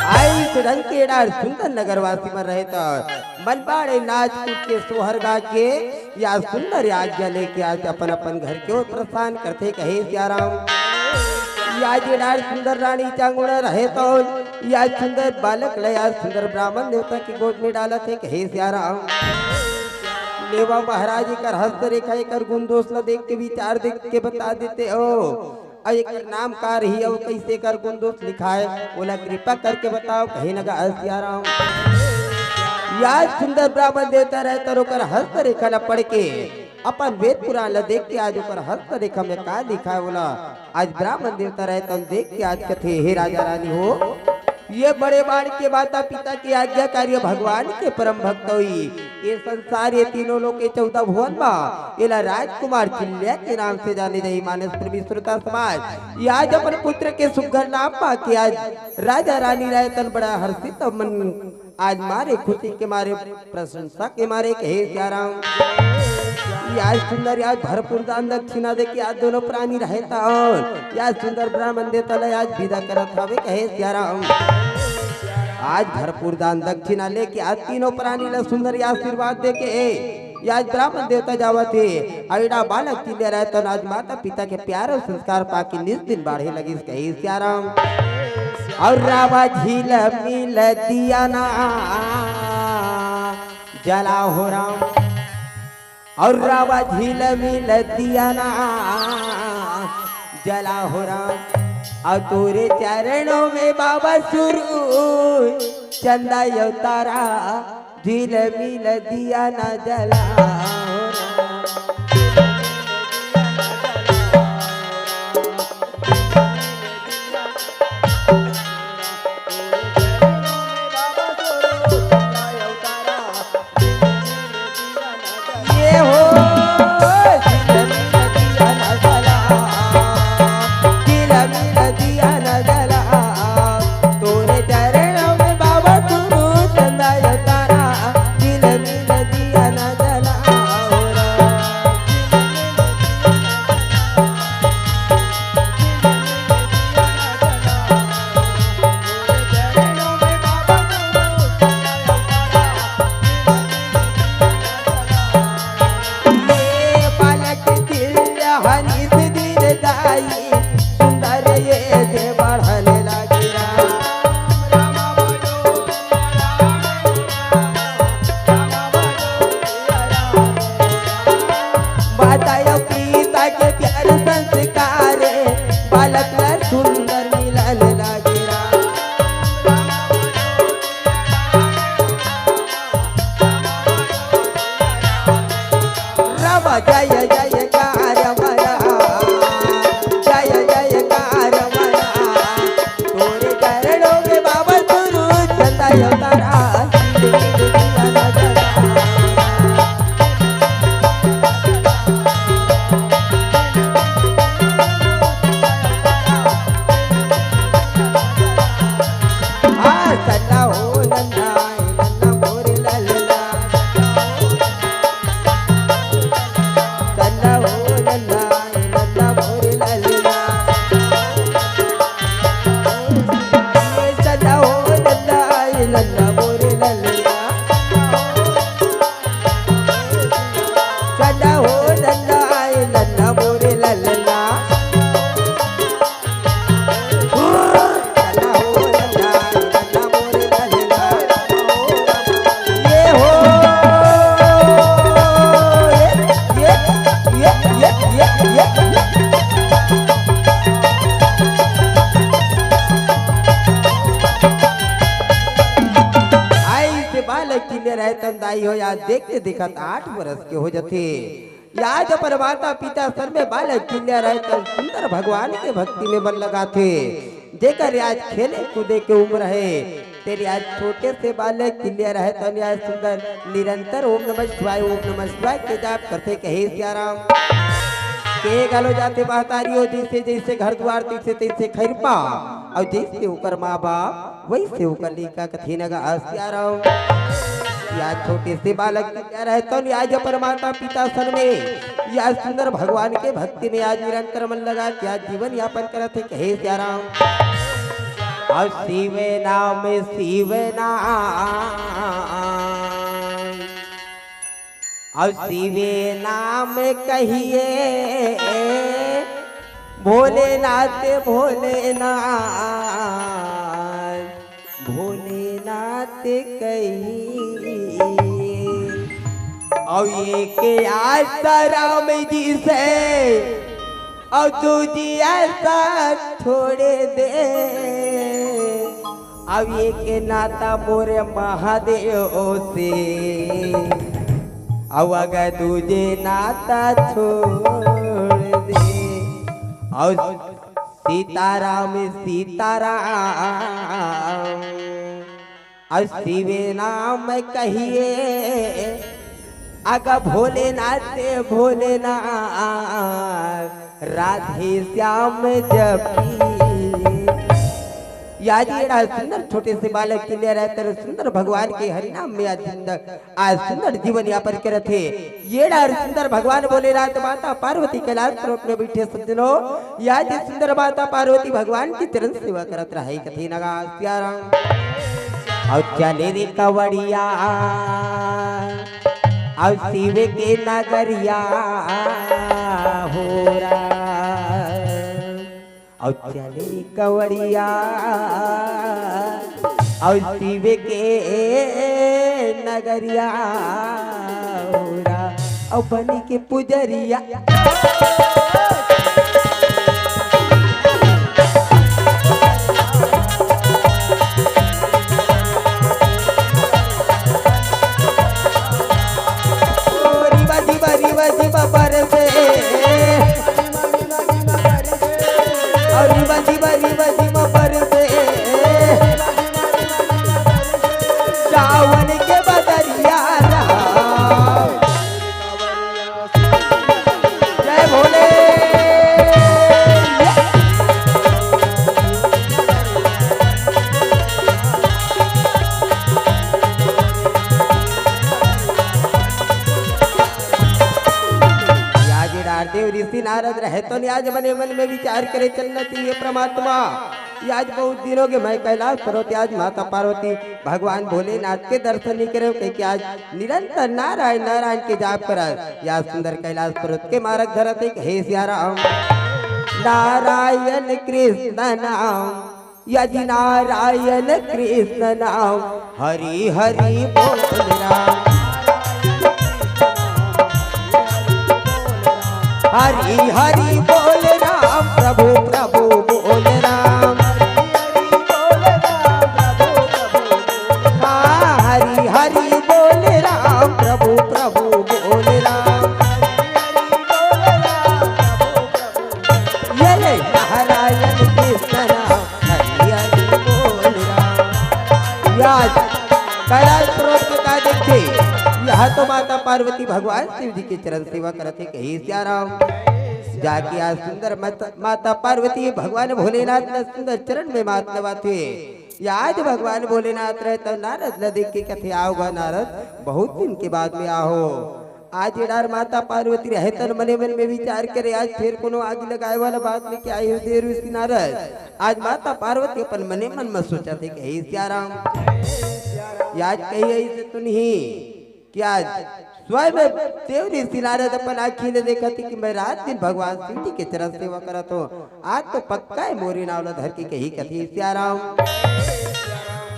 आई सुरंग के डार सुंदर नगरवासी मन रहे तो मन बाड़े नाच कूद के सोहर गा के या सुंदर आज्ञा लेके आज अपन अपन घर के ओर प्रस्थान करथे, कहे सिया राम। या जे डार सुंदर रानी चांगुड़ा रहे तो या सुंदर बालक ल या सुंदर ब्राह्मण देवता के गोद में डालत हे, कहे सिया राम। लेवा महाराज एकर हस्तरेखा, एकर गुण दोष ल देख के, विचार देख के बता देते हो। अउ एकर नाम का रही अउ कइसे एकर गुण दोष लिखाय, ओला कृपा करके बताव, कहे न गा सिया राम। या सुंदर ब्राह्मण देवता रहे त ओकर हस्तरेखा ल पढ़ के अपन वेद पुराण ला देख के आज ओकर हस्तरेखा में का लिखा हे ओला आज ब्राह्मण देवता रहे तन देख के आज कथे, हे राजा रानी हो, ये बड़े बाढ़ के माता पिता के आज्ञाकारी भगवान के परम भक्त होई। ये संसार, ये तीनों लोक, ये चौदह भुवन मा एला राजकुमार चिल्लिया के नाम से जाने जाही। मानस प्रेमी श्रोता समाज, ये आज अपन पुत्र के सुघर नाम पा के आज राजा रानी रहे तन बड़ा हर्षित मन आज मारे खुशी के मारे प्रशंसा के मारे कहे सियाराम। ये आज सुंदर, ये आज भरपूर दान दक्षिणा दे के आज दोनों प्राणी रहे तन ये आज सुंदर ब्राह्मण देवता ला आज विदा करत हवे कहे सियाराम। आज भरपूर दान दक्षिणा लेके आज तीनों प्राणी ला सुंदर ये आशीर्वाद दे के ये आज ब्राह्मण देवता जावत हे। अउ एड़ा बालक चिल्लिया रहे तन आज माता पिता के प्यार अउ संस्कार पाके निस दिन बाढ़े लगिस कहे सियाराम। अउ रावा झिलमिल दिया ना जला हो राम, अउ रावा झिलमिल दिया ना जला हो राम, अउ तोरे चरणों में बाबा सुरूज चंदा अवतारा झिलमिल दिया ना जला हो राम। ये हो झिलमिल दिया ना जला, झिलमिल दिया ना जला, तोरे चरणों में बाबा सुरूज चंदा अवतारा, झिलमिल दिया ना जला हो राम। ये बालक चिल्ला हनी से दिन दाई, सुंदर ये से बढ़ने लगी राम। बतायो पिता के प्यार संस्कार, बालक ला सुंदर मिलन लागे राम। राम जय जयकार मया, जय जयकार मया, तोरे चरणों में बाबा सुरूज चंदा अवतारा। आ, सन्ना हो नन्ना, ए नन्ना मोरे ललना। सन्ना हो नन्ना, ए नन्ना मोरे ललना। ए सन्ना हो नन्ना, ए नन्ना मोरे ललना। सन्ना हो नन्ना, ए नन्ना मोरे ललना। आई से बालक चिल्ले रहे तन दाई हो, आज देखते देखत आठ बरस के हो जथे। या जो पर माता पिता सर में बालक चिल्ला रहे, तब सुंदर भगवान के भक्ति में मन लगाथे। जेकर आज खेले कूदे के उम्र हे, तेरे आज छोटे से बालक चिल्ला रहे, तब आज सुंदर निरंतर ओम नमः शिवाय, ओम नमः शिवाय के जाप करथे, कहे सियाराम। के गालो जाथे महतारी हो, जैसे जैसे घर द्वार, तैसे तैसे खैरपा, अउ जैसे ओकर माँ बाप, वैसे ओकर लइका कथे न गा सियाराम। या छोटे से बालक चिल्ला रहे, तब आज अपन माता पिता सन में या सुंदर भगवान के भक्ति में आज निरंतर मन लगा के आज जीवन यापन करत हे, कहे सियाराम। अउ शिव नाम, शिव नाम, अउ शिव नाम कहिए, भोलेनाथ, भोलेनाथ, भोलेनाथ कहिए। अउ एक आसाराम जी से, अउ दूजी आसा छोड़े दे। अउ एक नाता मोरे महादेव से, अउ अगर दूजे नाता छोड़ दे, अउ सीताराम सीताराम, अउ शिवे नाम कहिए, अगर भोलेनाथ से भोलेनाथ, राधे श्याम जपी। याद ये रहा सुंदर छोटे से बालक के लिए रहते सुंदर भगवान के हरि नाम में आज जिंदा आज सुंदर जीवन यापन करत हे। ये डार सुंदर भगवान भोलेनाथ माता पार्वती कैलाश पर्वत में बैठे सज्जनो। या जे सुंदर माता पार्वती भगवान की चरण सेवा करत रहे कथे नगा सियाराम। अउ चले रे कवड़िया, अउ शिव के नगरिया हो रहा। अउ चले कवड़िया, अउ शिव के नगरिया हो रहा, अउ बनी के पुजरिया। ओ रिवा जिवा, रिवा जिवा बरसे। अउ रिवा जिवा, रिवा जिवा बरसे। सावन के बदरिया रहा। जय भोले। या जे डार देव ऋषि नारद रहे तो आज मने मन में विचार करे चलना चाहिए परमात्मा। ये आज बहुत दिन हो गए मैं कैलाश पर्वत आज माता पार्वती भगवान भोलेनाथ के दर्शन नहीं करे, क्योंकि आज निरंतर नारायण नारायण के जाप करत या सुंदर कैलाश पर्वत के मार्ग धरत एक हे सियाराम। नारायण कृष्ण नाम, या जी नारायण कृष्ण नाम, हरि हरि बोल राम। हरि हरि बोल राम, प्रभु प्रभु बोल राम। हाँ, हरि हरि बोल राम, प्रभु प्रभु बोल राम। ये ले नारायण कृष्ण नाम, हरि हरि बोल राम। या कैलाश पर्वत के का देखथे, यहाँ तो माता पार्वती भगवान शिव जी के चरण सेवा करत हे, कही सियाराम। जाके आज सुंदर मत-, माता पार्वती भगवान भोलेनाथ ला सुंदर चरण में मात नवाथे। या आज भगवान भोलेनाथ रहे तो नारद ला देख के कथे, "आओ गा नारद, बहुत दिन के बाद में आहो।" आज एडार माता पार्वती रहे तन मने मन में विचार करे, आज फिर कोनो आग लगाए वाला बात लेके आए हो देव ऋषि नारद। आज माता पार्वती अपन मने मन में सोचत हे, "कही सियाराम।" या आज कही ऐसे तो नहीं कि आज स्वयं देव ऋषि नारद अपन आँखी ले देखत हे कि मैं रात दिन भगवान शिव जी के चरण सेवा करत हो, आज तो पक्का है मोरे नाव ला धर के कही कथे सियाराम।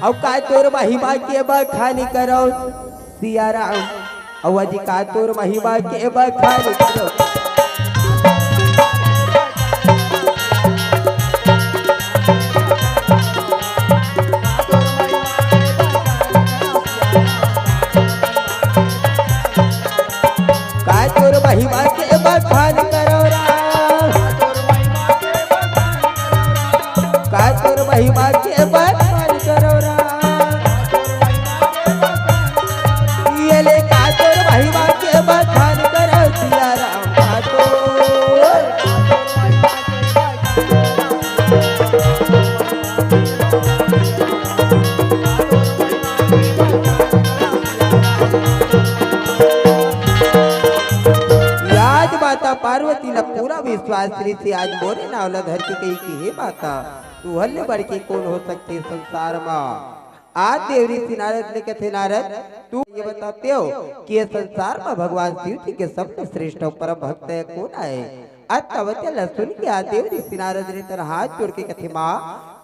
अउ का तोर महिमा के बखानी करो सियाराम, अउ अजी का तोर महिमा के बखानी करो। का तोर महिमा के बखान करो राम। का तोर महिमा के बखान करो राम। ये ले का तोर महिमा के बखान करो सिया राम का तोर। आज माता पार्वती ला पूरा विश्वास रहिस हे, आज मोरे नाव ला धर के कही कि हे माता, तुहर ले बढ़ के कोन हो सकथे संसार मा। आज देव ऋषि नारद ले कथे, नारद, तू ये बताते हो कि ये संसार मा भगवान शिव जी के सबले श्रेष्ठ अउ परम भक्त हे कोन आय? अत अवत्य ल सुन के आज देव ऋषि नारद रे तर हाथ जोड़ के कथे, माँ,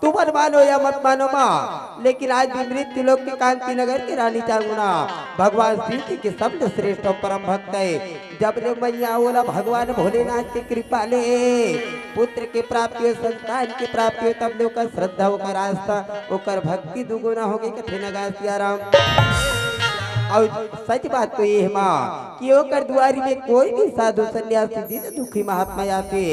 तुमन मानो या मत मानो माँ, लेकिन आज भी मृत्यु लोक के कांति नगर के रानी चांगुना भगवान शिव जी के सबले श्रेष्ठ अउ परम भक्त हे। जब ले मैया ओला भगवान भोलेनाथ के कृपा ले पुत्र के प्राप्ति हो, संतान के प्राप्ति हो, तब ले ओकर श्रद्धा, ओकर आस्था, ओकर भक्ति दुगुना हो गई। कथे नगा सिया राम। अउ सच बात तो ये हे माँ कि ओकर दुआरी में कोई भी साधु सन्यासी दीन दुखी महात्मा आथे,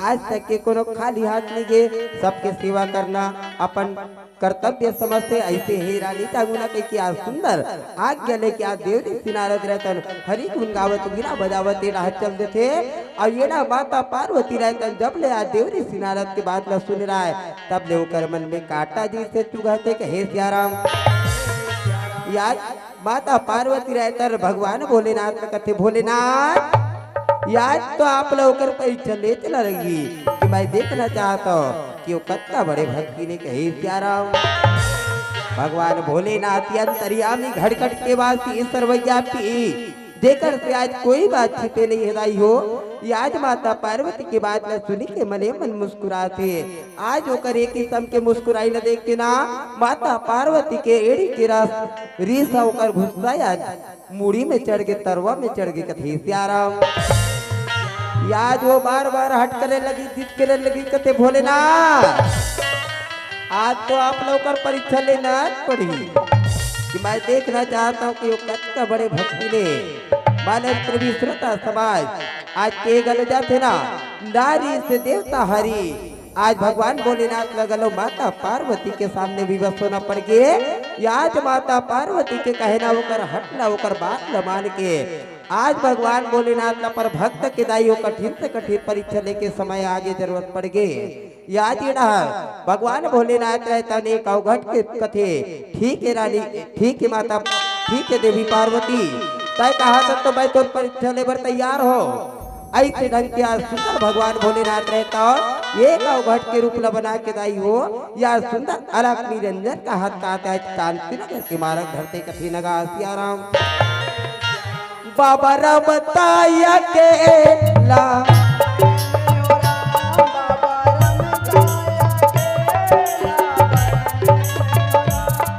आज तक के कोनो खाली हाथ नहीं गे। सबके सेवा करना अपन कर्तव्य समझ के ऐसे हे रानी चांगुना कहिके आज सुंदर आज्ञा लेके आज देव ऋषि नारद रतन हरि गुण गावत बीना बजावत ये राह चल देथे। अउ ये ना माता पार्वती रतन जब ले आज देव ऋषि नारद के बात ला सुन रहा है, तब ले ओकर मन में कांटा जैसे चुभथे कहे सियाराम। यार माता पार्वती रतन भगवान भोलेनाथ ला कथे, भोलेनाथ, यार तो आप ला ओकर परीक्षा लेत ला लगी कि मैं देखना चाहत हूँ कि वो कतका बड़े भक्ति ने कहे सियाराम। भगवान भोलेनाथ ये अंतर्यामी घटघट के वासी सर्वव्यापी, जेकर से आज कोई बात छिपे नहीं हे दाई हो। ये आज माता पार्वती के बात ला सुनी के मने मन मुस्कुराथे। आज ओकर एक किसम के मुस्कुराई ला देख के ना माता पार्वती के एड़ी के रस रीस ओकर गुस्सा आज मुड़ी में चढ़ के तरवा में चढ़ के कथे सियाराम। ये आज वो बार बार हट करे लगी, जिद करे लगी कथे भोलेनाथ, आज तो आप ला ओकर परीक्षा लेना पड़ही कि मैं देखना चाहत हूँ कि वो कतका बड़े भक्ति ने मानस प्रभु श्रोता समाज आज के गल जाथे ना नारी से देवता हरी। आज भगवान भोलेनाथ ला घलो माता पार्वती के सामने विवश होना पड़ गे। ये आज माता पार्वती के कहना ओकर हटना ओकर बात ला मान के आज भगवान भोलेनाथ ला पर भक्त के दाई हो कठिन से कठिन परीक्षा लेके समय आगे जरूरत पड़ गे। ये आज ये डहर भगवान भोलेनाथ रतन एक अवघट के कथे, ठीक हे रानी, ठीक हे माता, ठीक हे देवी पार्वती, तय कहा तब तो मैं तोर परीक्षा ले बर तैयार हो। ऐसे ढंग के आज सुंदर भगवान भोलेनाथ रतन एक अवघट के रूप ला बना के दाई हो। ये आज सुंदर अलख निरंजन का हाथ का आज शांति नगर के मारग धरथे कथे नगा सियाराम। बाबा रमता अकेला,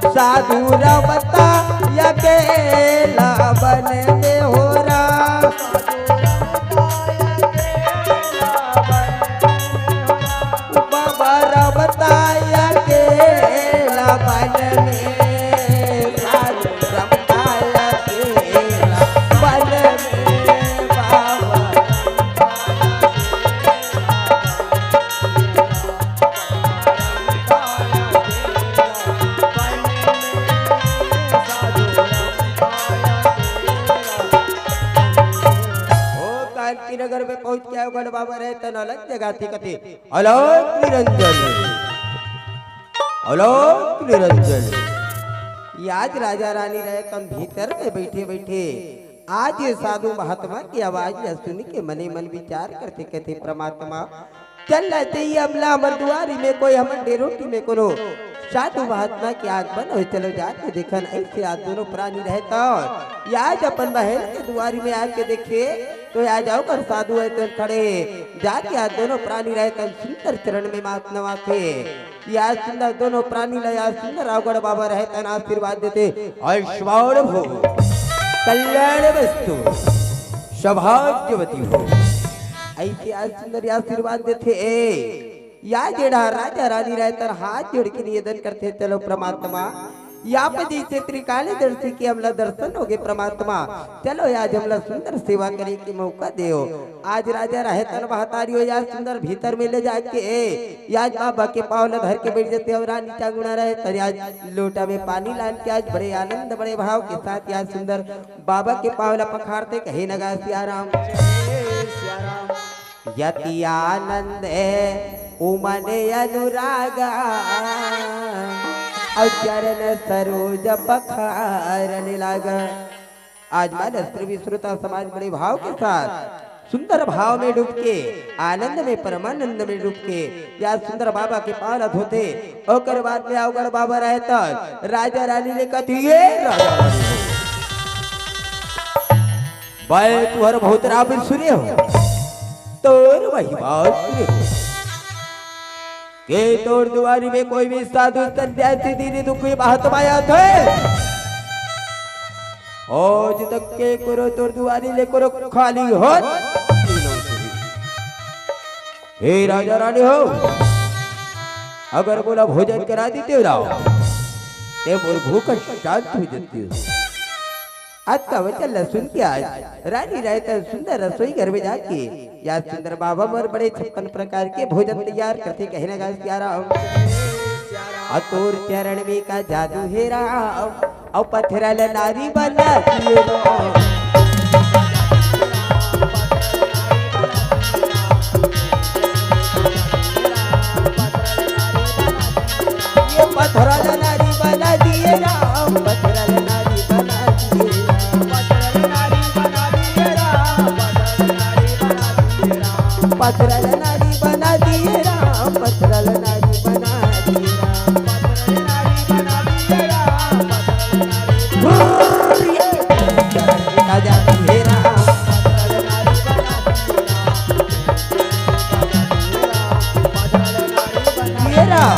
साधु रमता अकेला बन में हो राम। बाबा रमता अकेला बन में, साधु रमता अकेला बन में, बाबा ओ कांति नगर में पहुंच के अवघड़ बाबा रतन अलख जगाथे कथे, अलख निरंजन, अलख निरंजन। ये आज राजा रानी रतन भीतर में बैठे बैठे आज ये साधु महात्मा के आवाज ला सुन के मने मन विचार करथे कथे, परमात्मा, चल ना चाहिए अमला हमर दुआरी में कोई हमर डेरोटी में कोनो साधु महात्मा के आगमन होय, चलो जाके देखन। ऐसे आज दोनों प्राणी रतन ये आज अपन बहन के दुआरी में आके देखे तो ये आज ओकर साधु रतन खड़े हे। जाके आज दोनों प्राणी रतन सुंदर चरण में माथ नवाथे। ये आज सुंदर दोनों प्राणी ला ये आज सुंदर अवघड़ बाबा रतन आशीर्वाद देथे, आयुष्मान भव, कल्याण वस्तु, सौभाग्यवती हो। ऐसे आज सुंदर ये आशीर्वाद देथे। ए, ये आज ये डहर राजा रानी रतन हाथ जोड़ के निवेदन करथे, चलो परमात्मा, ये आप जैसे त्रिकालदर्शी के हमला दर्शन होगे परमात्मा, चलो आज हमला सुंदर सेवा करे के मौका देव। आज राजा रतन महतारी हो, ये आज सुंदर भीतर में ले जाके, ए, ये आज बाबा के पाँव ला धर के बैठ जाथे अउ रानी चांगुना रतन आज लोटा में पानी लान के आज बड़े आनंद बड़े भाव के साथ ये आज सुंदर बाबा के पाँव ला पखारथे कहे नगा सियाराम। यति आनंद उमन अनुरागा, अउ चरण सरोज पखारन लागा। आज मानस प्रभु श्रोता समाज बड़े भाव के साथ सुंदर भाव में डूब के, आनंद में, परमानंद में डूब के ये आज सुंदर बाबा के पाँव ला धोथे। ओकर बाद में अवघड़ बाबा रतन राजा रानी ले कथे, ए राजा रानी हो, मैं तुहर बहुत राम सुने हो, तोर महिमा सुने हो, के तोर दुआरी में कोई भी साधु सन्यासी दीन दुखी महात्मा आथे, आज तक के करो तोर दुआरी ले करो खाली हाथ। हे राजा रानी हो, अगर मोला भोजन करा देते हो राव, ते मोर भूख शांत हो जाती हो। आज का वचन ल सुन के आज रानी रायता सुंदर रसोई घर में जाके या सुंदर बाबा मोर बड़े छप्पन प्रकार के भोजन तैयार करथे कहे न गा सियाराम। अउ तोर चरण में का जादू हे राम, अउ पथरा ल नारी बना दिए राम। ये पथरा ल नारी बना दिए राम, पथरा ल नारी बना दिए राम, पथरा ल नारी बना दिए राम, पथरा ल नारी बना दिए राम, पथरा ल नारी बना दिए राम, पथरा ल नारी बना दिए राम, पथरा ल नारी बना दिए राम। राजा मेरा। ये रहा।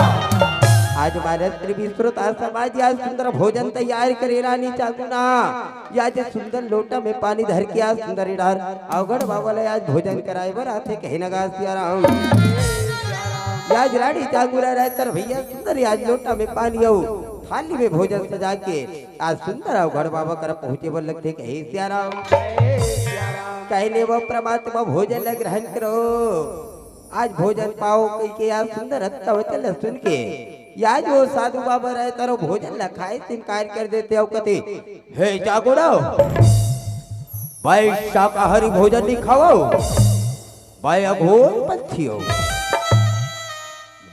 आज भारत त्रिविश्रुत समाज या सुंदर भोजन तैयार करे रानी चांदना। या जे सुंदर लोटा में पानी धर के आज सुंदर इधर अवगढ़ बाबा ले आज भोजन कराए बर आथे कहे न गा सियाराम। या आज रानी चांगुरा रायतर भैया सुंदर आज लोटा में पानी अउ थाली में भोजन सजा के आज सुंदर अवगढ़ बाबा कर पहुंचे बर लगथे कहे सियाराम। कहे ले वो परमात्मा भोजन ल ग्रहण करो, आज भोजन पाओ कहि के आज सुंदर अत्ता वचन ल सुन के या जो साधु बाबा रहे तरो भोजन ल खाए से इनकार कर देथे अउ कथे, हे जागुड़ा, भाई शाकाहारी भोजन नहीं खाओ, भाई अघोर पंथी हो।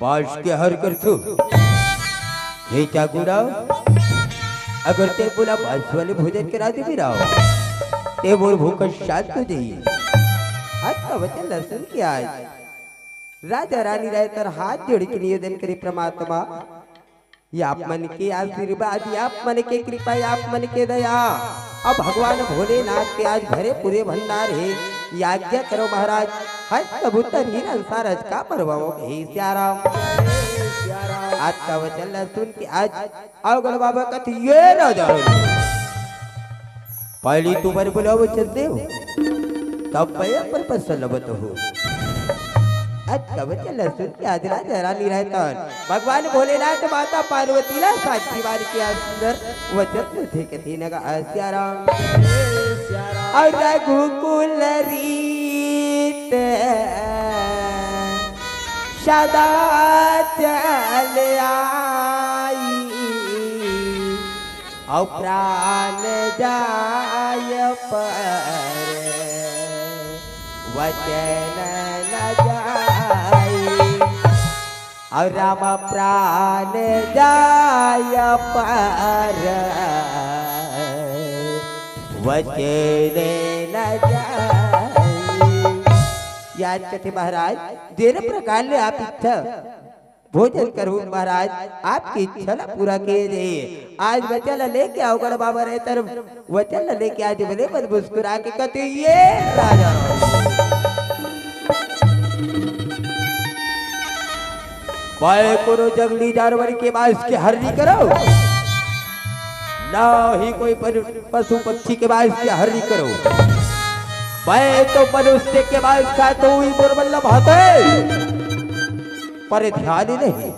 बांस के हर करथू। हे चाकू राव, अगर ते मोला बांस वाले भोजन करा देबे राव, ते मोर भूख शांत हो जाही। आज का वचन ल सुन के आज राजा रानी रायतर हाथ जोड़ के निवेदन करे, परमात्मा, ये आप मन के आशीर्वाद, ये आप मन के कृपा, ये आप मन के दया। अब भगवान भोलेनाथ के आज भरे पूरे भंडार हे, ये आज्ञा करो महाराज, हर कबूतर हीरा अंसार आज का मरवाओ हे सियाराम। आज का वचन ल सुन के आज अवगढ़ बाबा कथे, ये राजा, पहली तुमन मोला वचन देव, तब मैं अपन पसंद बताहूँ। आज का वचन ल सुन के आज राजा रानी रायतर भगवान भोलेनाथ माता पार्वती ला साक्षी मान के आज सुंदर वचन देथे कथे न गा सियाराम। अउ रघुकुल रीत सदा चल आई, अउ प्राण जाय पर वचन न जाई। अउ राम प्राण जाय पर वचन न जाई। याद कथे महाराज, जेन प्रकार ले आप इच्छा भोजन करूँ महाराज, आपकी इच्छा ला पूरा किए जाए। आज वचन ला लेके अवगढ़ बाबा रहे तर वचन ला लेके आज बने मन मुस्कुरा के कथे, ये राजा। भाई कोनो जंगली जानवर के मांस के हर नहीं करो, ना ही कोई परि-, पशु पक्षी के मांस के हर नहीं करो। मैं तो मनुष्य के मांस खातो हुई मोर बल्लभ हाथे। पर ध्यान नहीं।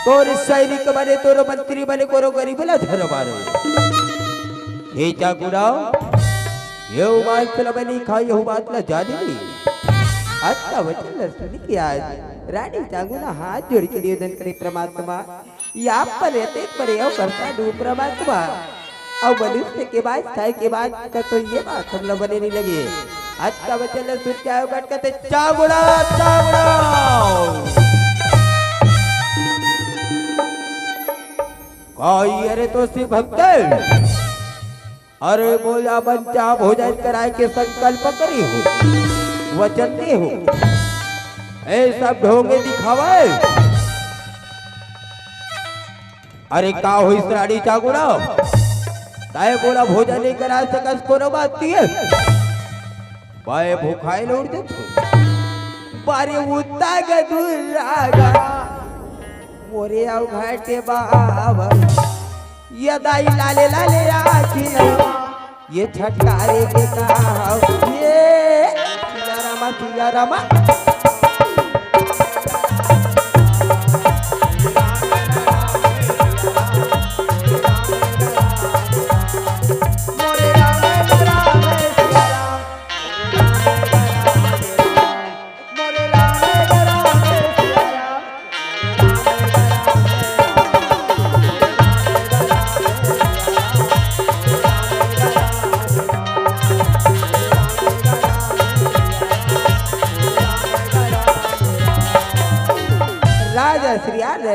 तोर सैनिक बने, तोर मंत्री बने, कोनो गरीब ला झन मारो। हे जागुड़ा, ये बात ला मैं नहीं खाई, ये बात ला जाने नहीं। आज का वचन ला सुन के आज रानी जागुड़ा हाथ जोड़ के निवेदन करे, परमात्मा, या परे ते परे अउ करता दू परमात्मा। अउ मनुष्य के बात खाए के बाद का तो ये बात हम लोग बने नहीं लगे। आज का वचन ल सुन के आयो कट कहते, चागुड़ा, चागुड़ा। काई अरे तो शिव भक्त, अरे मोला मन चाह भोजन कराए के संकल्प करे हो, वचन दे हो। ए सब ढोंगे दिखावे। अरे का होइस रानी चागुड़ा? तय मोला भोजन नहीं करा सकस, कोनो बात नहीं है। बाय भूखाए लौट दे तू। बारे उत्ता के दूर राजा। मोरे अउ घाटे बाबा। ये दाई लाले लाले आखी नहीं। ये छटकारे के का हो? ये सिया रामा, सिया रामा।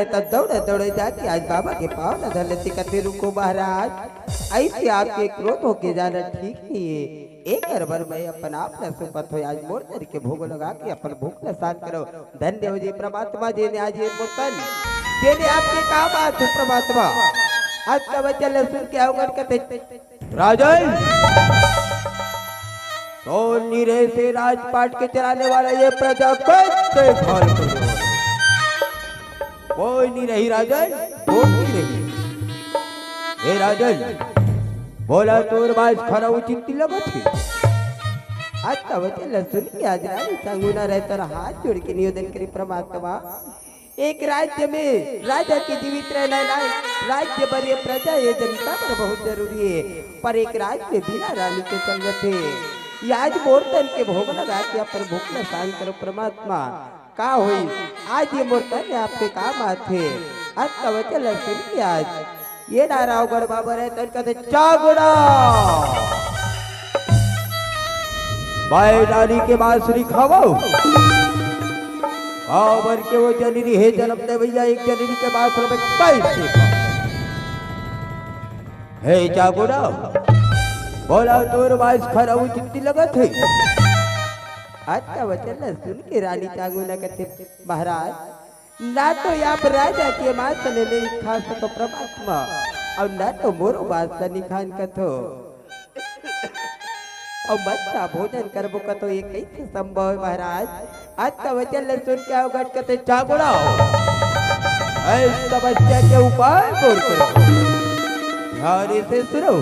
त दौड़े दौड़े जाके आज बाबा के पाँव ल धर लेथे, कथे, "रुको महाराज, अइसे आपके क्रोध होके जाना ठीक नहीं है। एकर बर मैं अपन आप ल सौंपत हों, आज मोर तन के भोग लगा के अपन भूख ल शांत करो।" धन्य हो जी परमात्मा, जेने आज ये मोर तन, जेने आपके काम आथे परमात्मा। आज का वचन ल सुन के अवगढ़ कथे, राजन, कौन नहीं रहे से राजपाट के चलाने वाला, ये प्रजा को देखभाल करने वाला? कोई नहीं रही राजन, कोई नहीं रही। हे राजन, बोला तोर बात खरा उचित नहीं लगत हे। आज का वचन ल सुन के आज रानी चांगुना रहे तोर हाथ जोड़ के निवेदन करी परमात्मा, एक राज्य में राजा के जीवित रहना लायक, राज्य बर ये प्रजा, ये जनता बर बहुत जरूरी है, पर एक राज्य में बिना रानी के चल जाथे। ये आज मोर तन के भोग लगा के अपन भूख ल शांत करो परमात्मा। का होई, आज ये मोर तन आपके काम आथे। आज का वचन ल सुन के आज ये नारावगढ़ बाबा रहे तन कथे, "चागुड़ा, बाई डाली के बांसुरी खावो।" काबर के वो जननी हे जनम दे भैया, एक जननी के बांसुरी में कैसे खावो? हे चागुड़ा, बोला तोर बांस खरा उचित लगत हे। आज का वचन ल सुन के रानी चांगुना कथे, महाराज, ना तो आप राजा के मांस ल नहीं खा सको परमात्मा, अउ ना तो मोरो मांस ल नहीं खान कथो, अउ बच्चा भोजन करबो कथो, ये कैसे संभव है महाराज? आज का वचन ल सुन के अवगढ़ कथे, चागुड़ा, इस समस्या के उपाय मोर करो। ध्यान से सुनो।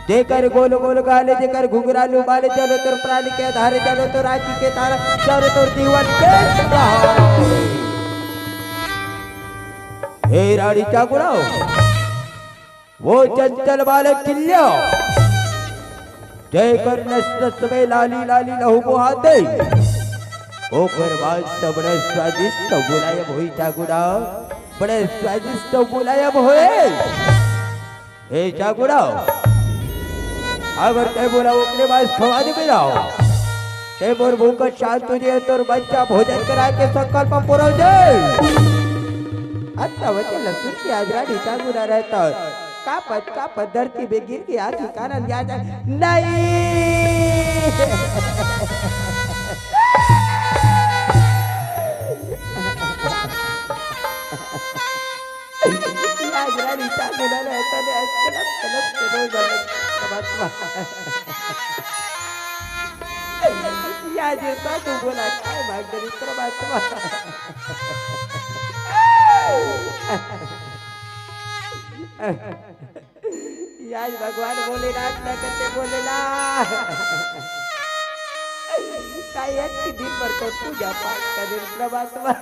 जेकर गोल गोल गाल, जेकर घुघरालू बाल, चलो तोर प्राण के आधार, चलो तोर आँखी के तारा, चलो तोर जीवन के सहारा। हे रानी चागुड़ा, वो चंचल बालक किल्लो, जेकर नस नस में लाली लाली लहू बोहाथे, ओकर मांस बड़े स्वादिष्ट मुलायम होही चागुड़ा, बड़े स्वादिष्ट मुलायम होही। हे चागुड़ा, अगर तैं मोला ओकरे मांस खवा देबे ना, तैं मोर भूख शांत हो जाही, तोर बच्चा भोजन करा के संकल्प पूरा हो जाही। अतना वचन ल सुन के आज रानी चागुड़ा रहे त कांपत कांपत धरती में गिर के आंखी कानन जा जाए। नहीं। आज रानी चागुड़ा रहे त आज कलप कलप के रोए वाले परमात्मा। या जे साधु बोला काय भाग दरी परमात्मा। या भगवान भोलेनाथ ना करते बोलेला। काय एक ही दिन भर तो पूजा पाठ करे परमात्मा।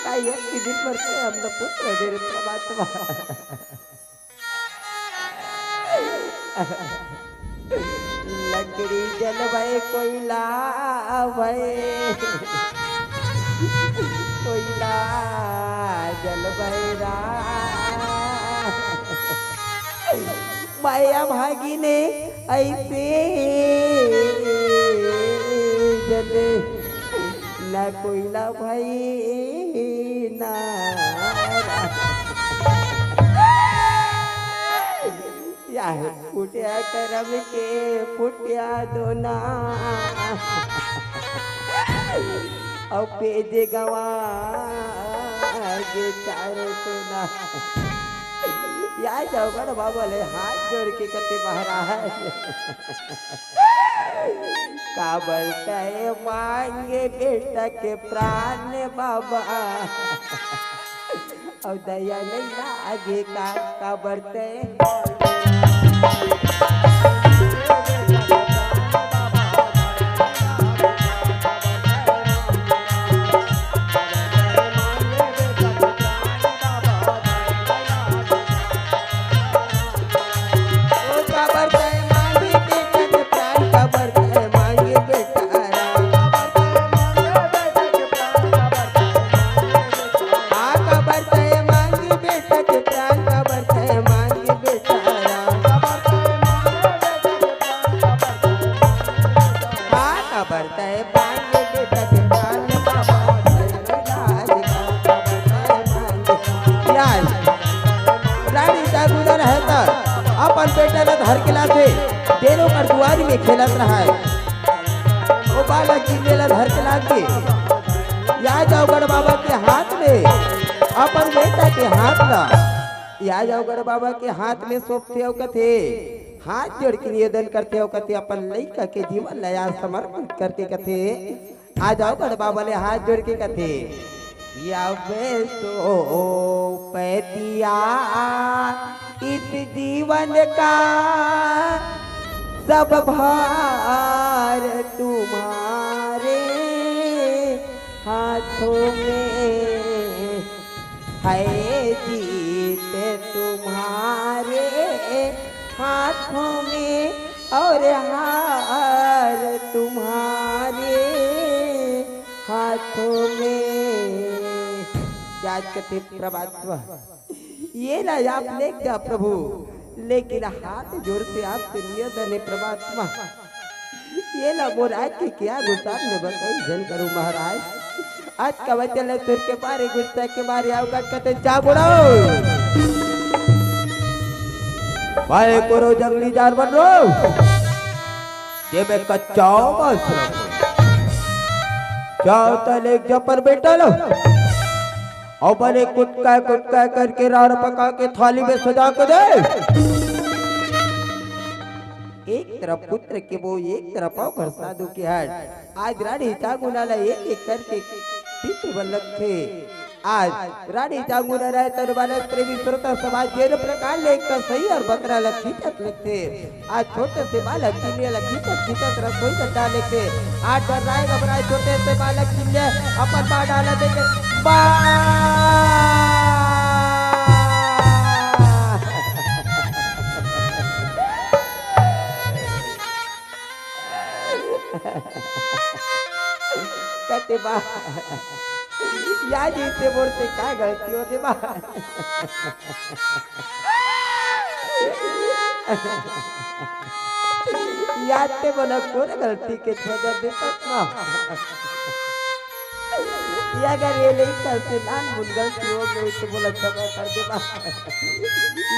काय एक ही दिन भर तो हम लोग पुत्र दे परमात्मा। लकड़ी जलबै कोइला भय, कोइला जलबै रा। माया भागिने ऐसे जले ना कोइला भई ना। या हे फुटिया करम के फुटिया दोना। अउ पेजे गवा गे चारो कोना। या जौगड़ बाबा ले हाथ जोड़ के कथे महाराज। काबर तैं मांगे बेटा के प्राण बाबा, अउ दया नइ लागे का, काबर तैं अपन बेटा ला धर के लाथे, जेन ओकर दुआरी में खेलत रहय। ओ बालक किल्ले ला धर के लाथे, या जावगढ़ बाबा के हाथ में, अपन बेटा के हाथ ला, या जावगढ़ बाबा के हाथ में सौंपथे अउ कथे, हाथ जोड़ के निवेदन करथे अउ कथे, अपन लइका के जीवन ला या समर्पित करके कथे, आ जावगढ़ बाबा ले हाथ जोड़ के कथे, "अब सौंपत हँव इस जीवन का सब भार तुम्हारे हाथों में।" है जीत तुम्हारे हाथों में और हार तुम्हारे हाथों में। याद करते प्रभात, ये ला आप लेके जा प्रभु, लेकिन हाथ जोड़ के आपसे निवेदन है प्रभात्मा, ये ला मोर आँखी के आगू सामने बताई झन करो महाराज। आज का वचन ला सुन के बारे गुस्सा के मारे आओ गट कते जा बुड़ाओ। भाई करो जंगली जानवर रो, ये मैं कच्चा मांस रखो। जाओ तले एक जपर बेटा लो, और बने कुटका कुटका करके राड़ पका के थाली में सजा के दे। एक तरफ पुत्र के वो, एक तरफ अउ घर साधु के हट। आज रानी चांगुना ला एक एक करके पीछे बन लगथे। आज रानी चांगुना रहे तन बालक प्रेमी श्रोता समाज जेन प्रकार ले एक सही और बकरा ला खींचत लगथे। आज छोटे से बालक किल्ले ला खींचत खींचत रसोई में डाल लेथे। आज डर्राय घबराय छोटे से बालक किल्ले अपन माँ डाला देखे। बा कते बा, या जइसे मोर से का गलती हो दे बा। या ते मोला कोन गलती के सजा दे सकना। या अगर ये लइका से नान मुन गलती हो गई तो मोला क्षमा कर दे बा।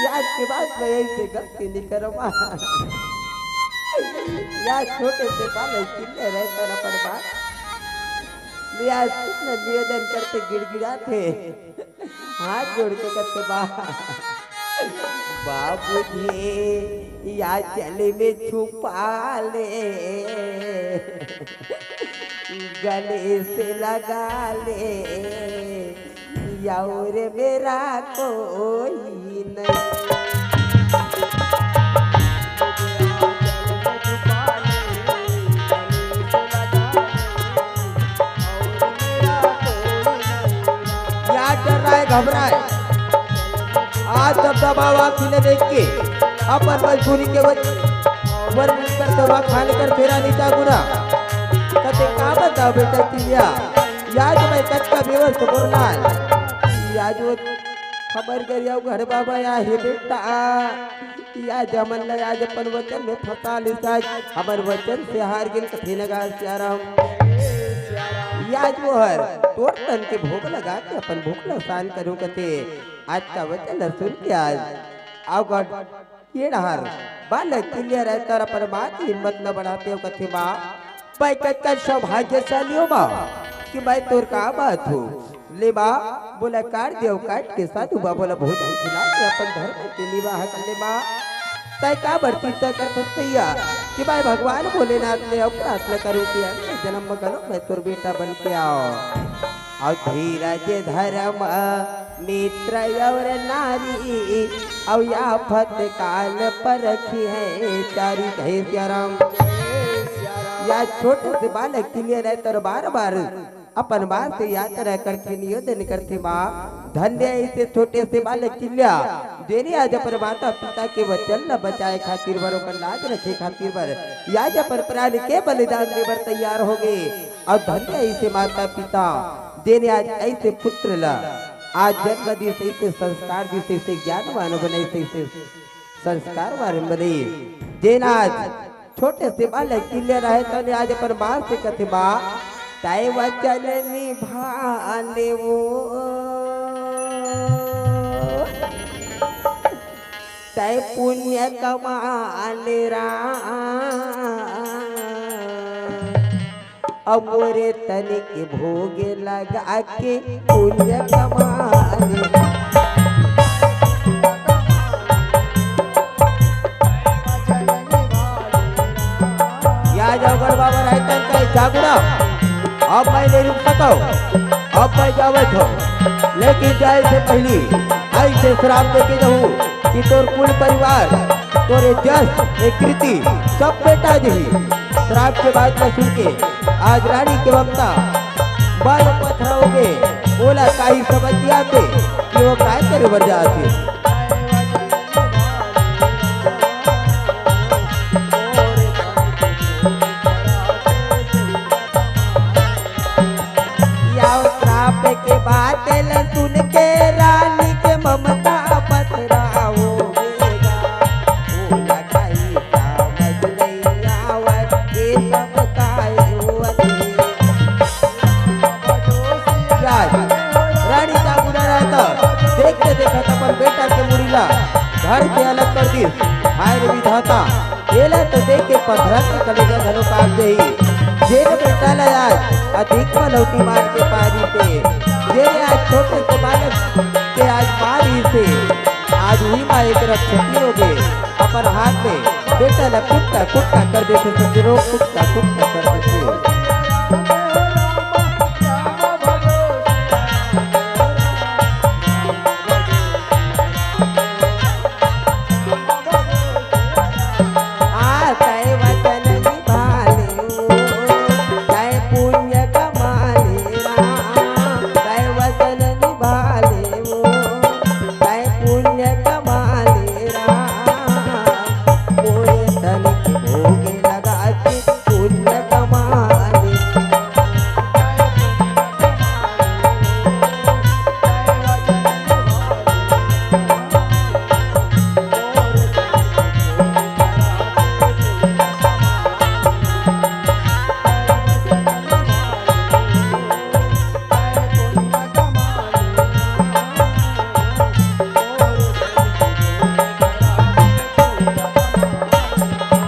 या आज के बाद मैं ऐसे गलती नहीं करूँगा। या छोटे से बालक किल्ले रहे तर अपन बात। या कितना निवेदन करते गिड़गिड़ाथे, हाथ जोड़ के करते बा, बाबूजी या चले में छुपा ले, गले से लगा ले, या और मेरा कोई नहीं। या डर्राय घबराय। आज दबदबा वा खिले देख के अपन मजबूरी के वजह वर मिलकर दवा खाने कर फेरा नीचा गुना। कते का बताओ बेटा किल्लिया, या जो मैं कच्चा बेवस तो बोलना है। या जो हमर गरिया घर बाबा या हे बेटा, या जमन ल आज अपन वचन में फंसा लिस, आज हमर वचन से हार गेन कथे नगा सियाराम। या जो हर तोर तन के भोग लगा के अपन भूख ल शांत करूं कथे। आज का वचन ल सुन के आज अवगढ़ ये डहर बालक किल्ले रहे तर अपन माँ के हिम्मत ल बढ़ाते हो कथे माँ, मैं कतका सौभाग्यशाली हो माँ कि मैं तोर का बात हो। ले माँ, मोला काट दे अउ काट के साधु बाबा ला भोजन खिला के अपन धर्म के निर्वाह कर ले माँ। तै काबर चिंता करथस भैया कि मैं भगवान भोलेनाथ ले अउ प्रार्थना करूँ कि अगले जन्म में घलो मैं तोर बेटा बन के आओ। अउ धीरज धर्म मित्र और नारी, अउ आफत काल परखिहैं चारी। जय सिया राम। या छोटे से बालक किल्ले रहे तर बार बार अपन माँ से याचना करथे, निवेदन करथे, माँ धन्य ऐसे छोटे से बालक किल्लिया, जेने आज अपन माता पिता के वचन ल बचाए खातिर बर, ओकर लाज रखे खातिर बर, या आज अपन प्राण के बलिदान दे बर तैयार हो गे। अउ धन्य ऐसे माता पिता, जेने आज ऐसे पुत्र ल आज जन्म दिस, ऐसे संस्कार दिस, ऐसे ज्ञानवान बनाइस, ऐसे संस्कारवान बनाइस, जेन आज छोटे से बालक किल्ले रहे तने आज अपन माँ से कथे, माँ, तय वचन निभाने वो। तै पुण्य कमा ले राम, अउ मोरे तन के भोग लगा के पुण्य कमा ले। या जाओ गढ़ बाबा रहतन कहे जागुड़ा, अब मैं नहीं रुक सकव, अब मैं जावत हूँ, लेकिन जाए से पहली ऐसे श्राप दे के जाऊँ कि तोर कुल परिवार, तोरे जस, ए कृति, सब बेटा जही। श्राप के बात ला सुन के आज रानी के ममता बाल पथरा हो गे। ओला काही समझ नहीं आते कि वो काय करे बर जात हे। या श्राप के बात ल सुन के रानी के ममता पथरा हो गे गा। ओला काही समझ नहीं आवत, ये सब काय होवत हे। रानी जागुड़ा रहता, देखते देखत अपन बेटा के मुड़ी ला घर से अलग कर दिस। हाय रे विधाता, एला तो देख के पथरा के कलेजा घलो कांप जाही। जेन बेटा ला आज अधिक पनौती मार के पारी से, जेने आज छोटे से बालक के आज मारी से, आज उही माँ एक रक्षकी हो गे, अपन हाथ में बेटा ला कुट्टा कुट्टा कर देथे सज्जनों, कुट्टा कुट्टा कर देथे। आ तय वचन निभा ले ओ, तय पुण्य कमा ले राम, तय वचन निभा ले ओ, तय पुण्य कमा ले राम, मोरे तन के भोग लगा के पुण्य कमा ले।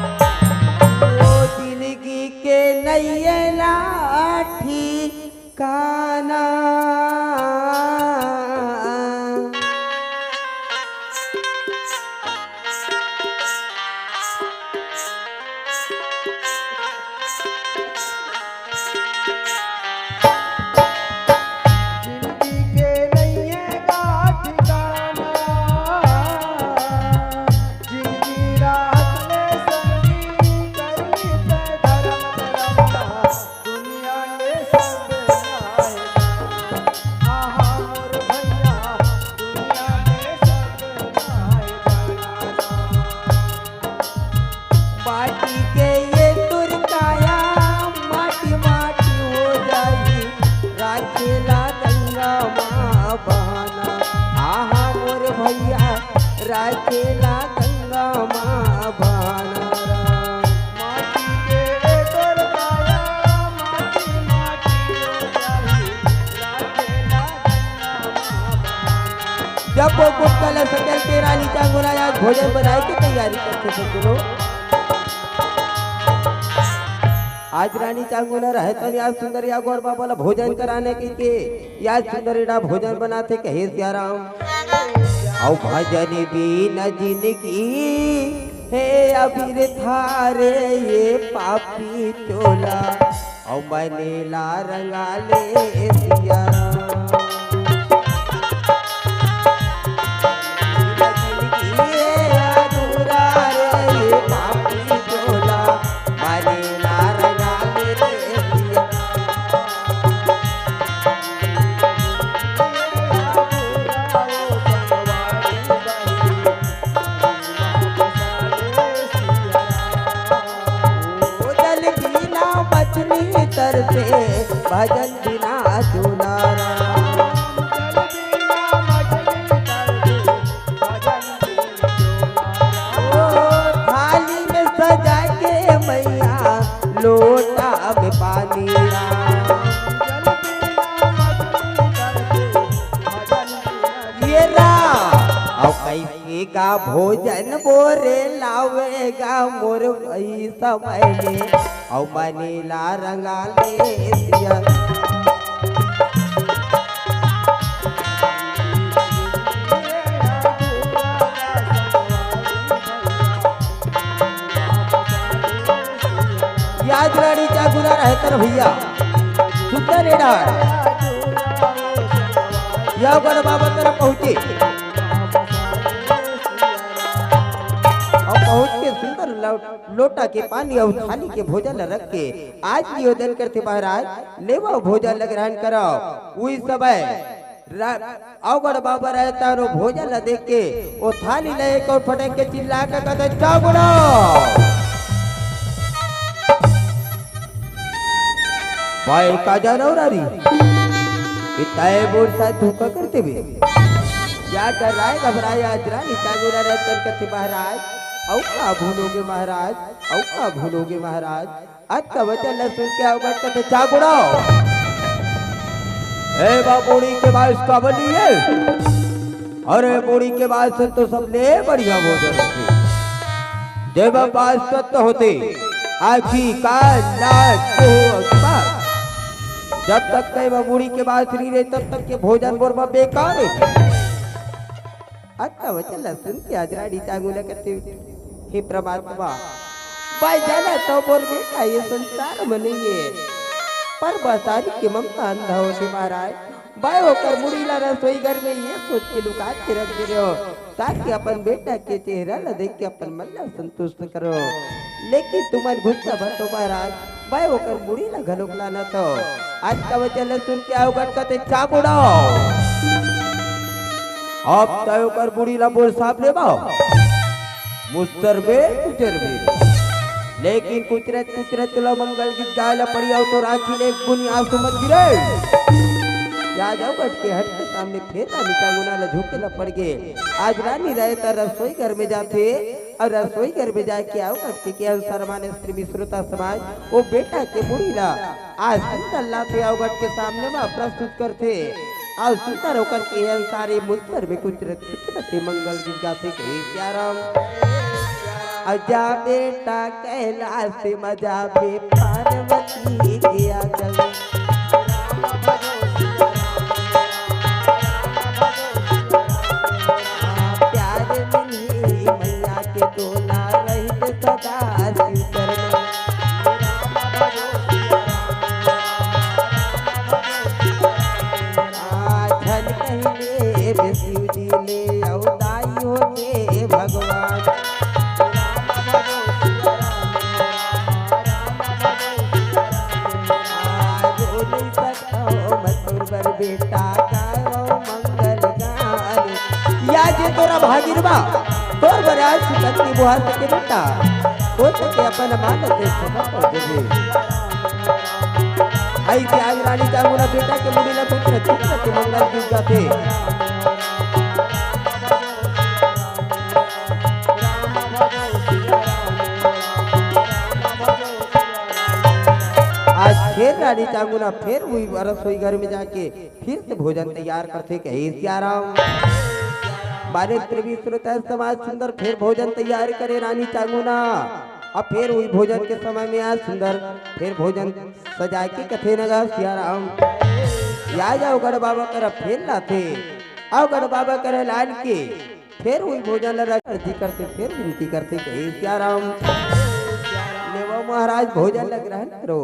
ओ जिंदगी के नैया लाठी काना। जिंदगी के नैया का ठिकाना, जिंदगी रात में संगी करी ते धर्म धर्म। दुनिया में सब नाय बना, आहा मोर भैया, दुनिया में सब नाय बना। माटी के ये तोर काया, माटी माटी हो जाही, राखेला गंगा माँ बहाना। आहा मोर भैया, राखेला गंगा माँ बहाना। माटी के तोर काया, माटी माटी हो जाही, राखेला गंगा माँ बहाना। जब वो गुटका ल सकेल के रानी चांगुना आज भोजन बनाए के तैयारी करथे सज्जनों। आज रानी चांगुना रहतन आज सुंदरिया गौर बाबा ला भोजन कराने के, के आज सुंदरिया भोजन बनाथे कहे सियाराम। अउ भजन बिना जिंदगी हे अबीर थारे ये पापी टोला। अउ मने ला रंगा ले सिया राम। जिंदगी अधूरा रे पापी टोला, मने ला रंगा ले सिया राम। ओ जल बिना मछली तरसे, भजन बिना दुलाराम। ओ थाली में सजा के मैया, लोटा में पानी राम। ये राम, अउ कई एक का भोजन बोरे लावेगा मोर भाई समय में, अउ मनीला रंगा ले दिया। याद रानी चागुना रहे तर भैया, सुंदर एड़ा या गढ़ बाबा तरफ पहुंचे। अउ पहुंच के सुंदर लो-, लोटा के पानी अउ थाली के भोजन ल रख के आज निवेदन करथे महाराज, लेवा भोजन ल ग्रहण करो। उही समय रा-, अवगढ़ बाबा रहे तारो भोजन ल देख के ओ थाली ल एक अउ फटक के चिल्ला के कथे, "चागुड़ा।" भाई का जानो रानी, कि तय बोलता धोखा करते भी। या डराए घबराए आज रानी चागुड़ा रतन कथे महाराज, अउ का भूलोगे महाराज, अउ का भूलोगे महाराज। अत का वचन ल सुन के अवगढ़ कथे, "चागुड़ा, ए बा बूढ़ी के बास का बनी है?" अरे बूढ़ी के बास से तो सबले बढ़िया भोजन होथे। जब बास तत्व होथे, आँखी, कान, नाक, मुंह अउ दिमाग। जब तक तय बा बूढ़ी के बास नहीं रहे, तब तक के भोजन बोर बा बेकार है। अत का वचन ल सुन के आज रानी चांगुना कथे, "हे परमात्मा, भाई जाना तो बोर बेटा ये संसार में नहीं है, पर बासारी के ममता अंधा होथे महाराज।" भाई ओकर मुड़ी ला रसोई घर में ये सोच के लुका के रख दे रहे हो, ताकि अपन बेटा के चेहरा ला देख के अपन मन ला संतुष्ट करो। लेकिन तुमन गुस्सा मत हो महाराज, भाई ओकर मुड़ी ला घलोक लाना तो। अत का वचन ल सुन के अवगढ़ कथे, "चागुड़ा, अब तय ओकर मुड़ी ला बोर साफ लेबा, मुस्तर बे, कुचर बे। लेकिन कुचरत कुचरत तुला मंगल गीत गाय ला पड़ी, अउ तोर आँखी ले एक बूनी आंसू मत गिरे।" या जाओ हट के हट के सामने फेर रानी चांगुना ला झोंके ला पड़ गे। आज रानी रहे त रसोई घर में जाथे अउ रसोई घर में जाके अवगढ़ के, के अनुसार माने श्री विश्रुता समाज ओ बेटा के मुड़ी ला आज सुंदर लाथे अवगढ़ के सामने मा प्रस्तुत करथे। अउ सुंदर ओकर के अनुसार ये मुस्तर में कुचरत कुचरत मंगल गीत गाथे, कहे, "प्यारा आजा बेटा कैलाश में, आजा बे पार्वती के आंगन। प्यार मिली मैया के तोला रहित सदा शिव चरण। आ, झन कहिले बे शिव जी ले अवतारी होके भगवान।" आ, जो नहीं सकता हो मत बर बेटा गाओ मंगल गान। या जे तोरा भागिर बा, तोर बर आज सुतन की बुहार सके बेटा, हो सके अपन मान से सदा कर देबे। अइसे आज रानी चांगुना बेटा के मुड़ी ला पुत्र चित्र के मंगल गीत गाथे। आज फेर रानी चांगुना फेर उही रसोई घर में जाके फिर से भोजन तैयार करथे, कहे, "सियाराम।" बारे त्रिवी श्रोता समाज सुंदर फेर भोजन तैयार करे रानी चांगुना। अब फेर उही भोजन के समय में आज सुंदर फेर भोजन सजा के कथे न गा, "सियाराम।" या जाओ गढ़ बाबा कर फेर लाथे, अउ गढ़ बाबा कर लान के फेर उही भोजन ल रख अर्जी करथे, फेर विनती करथे, कहे, "सियाराम।" लेवो महाराज भोजन ल ग्रहण करो।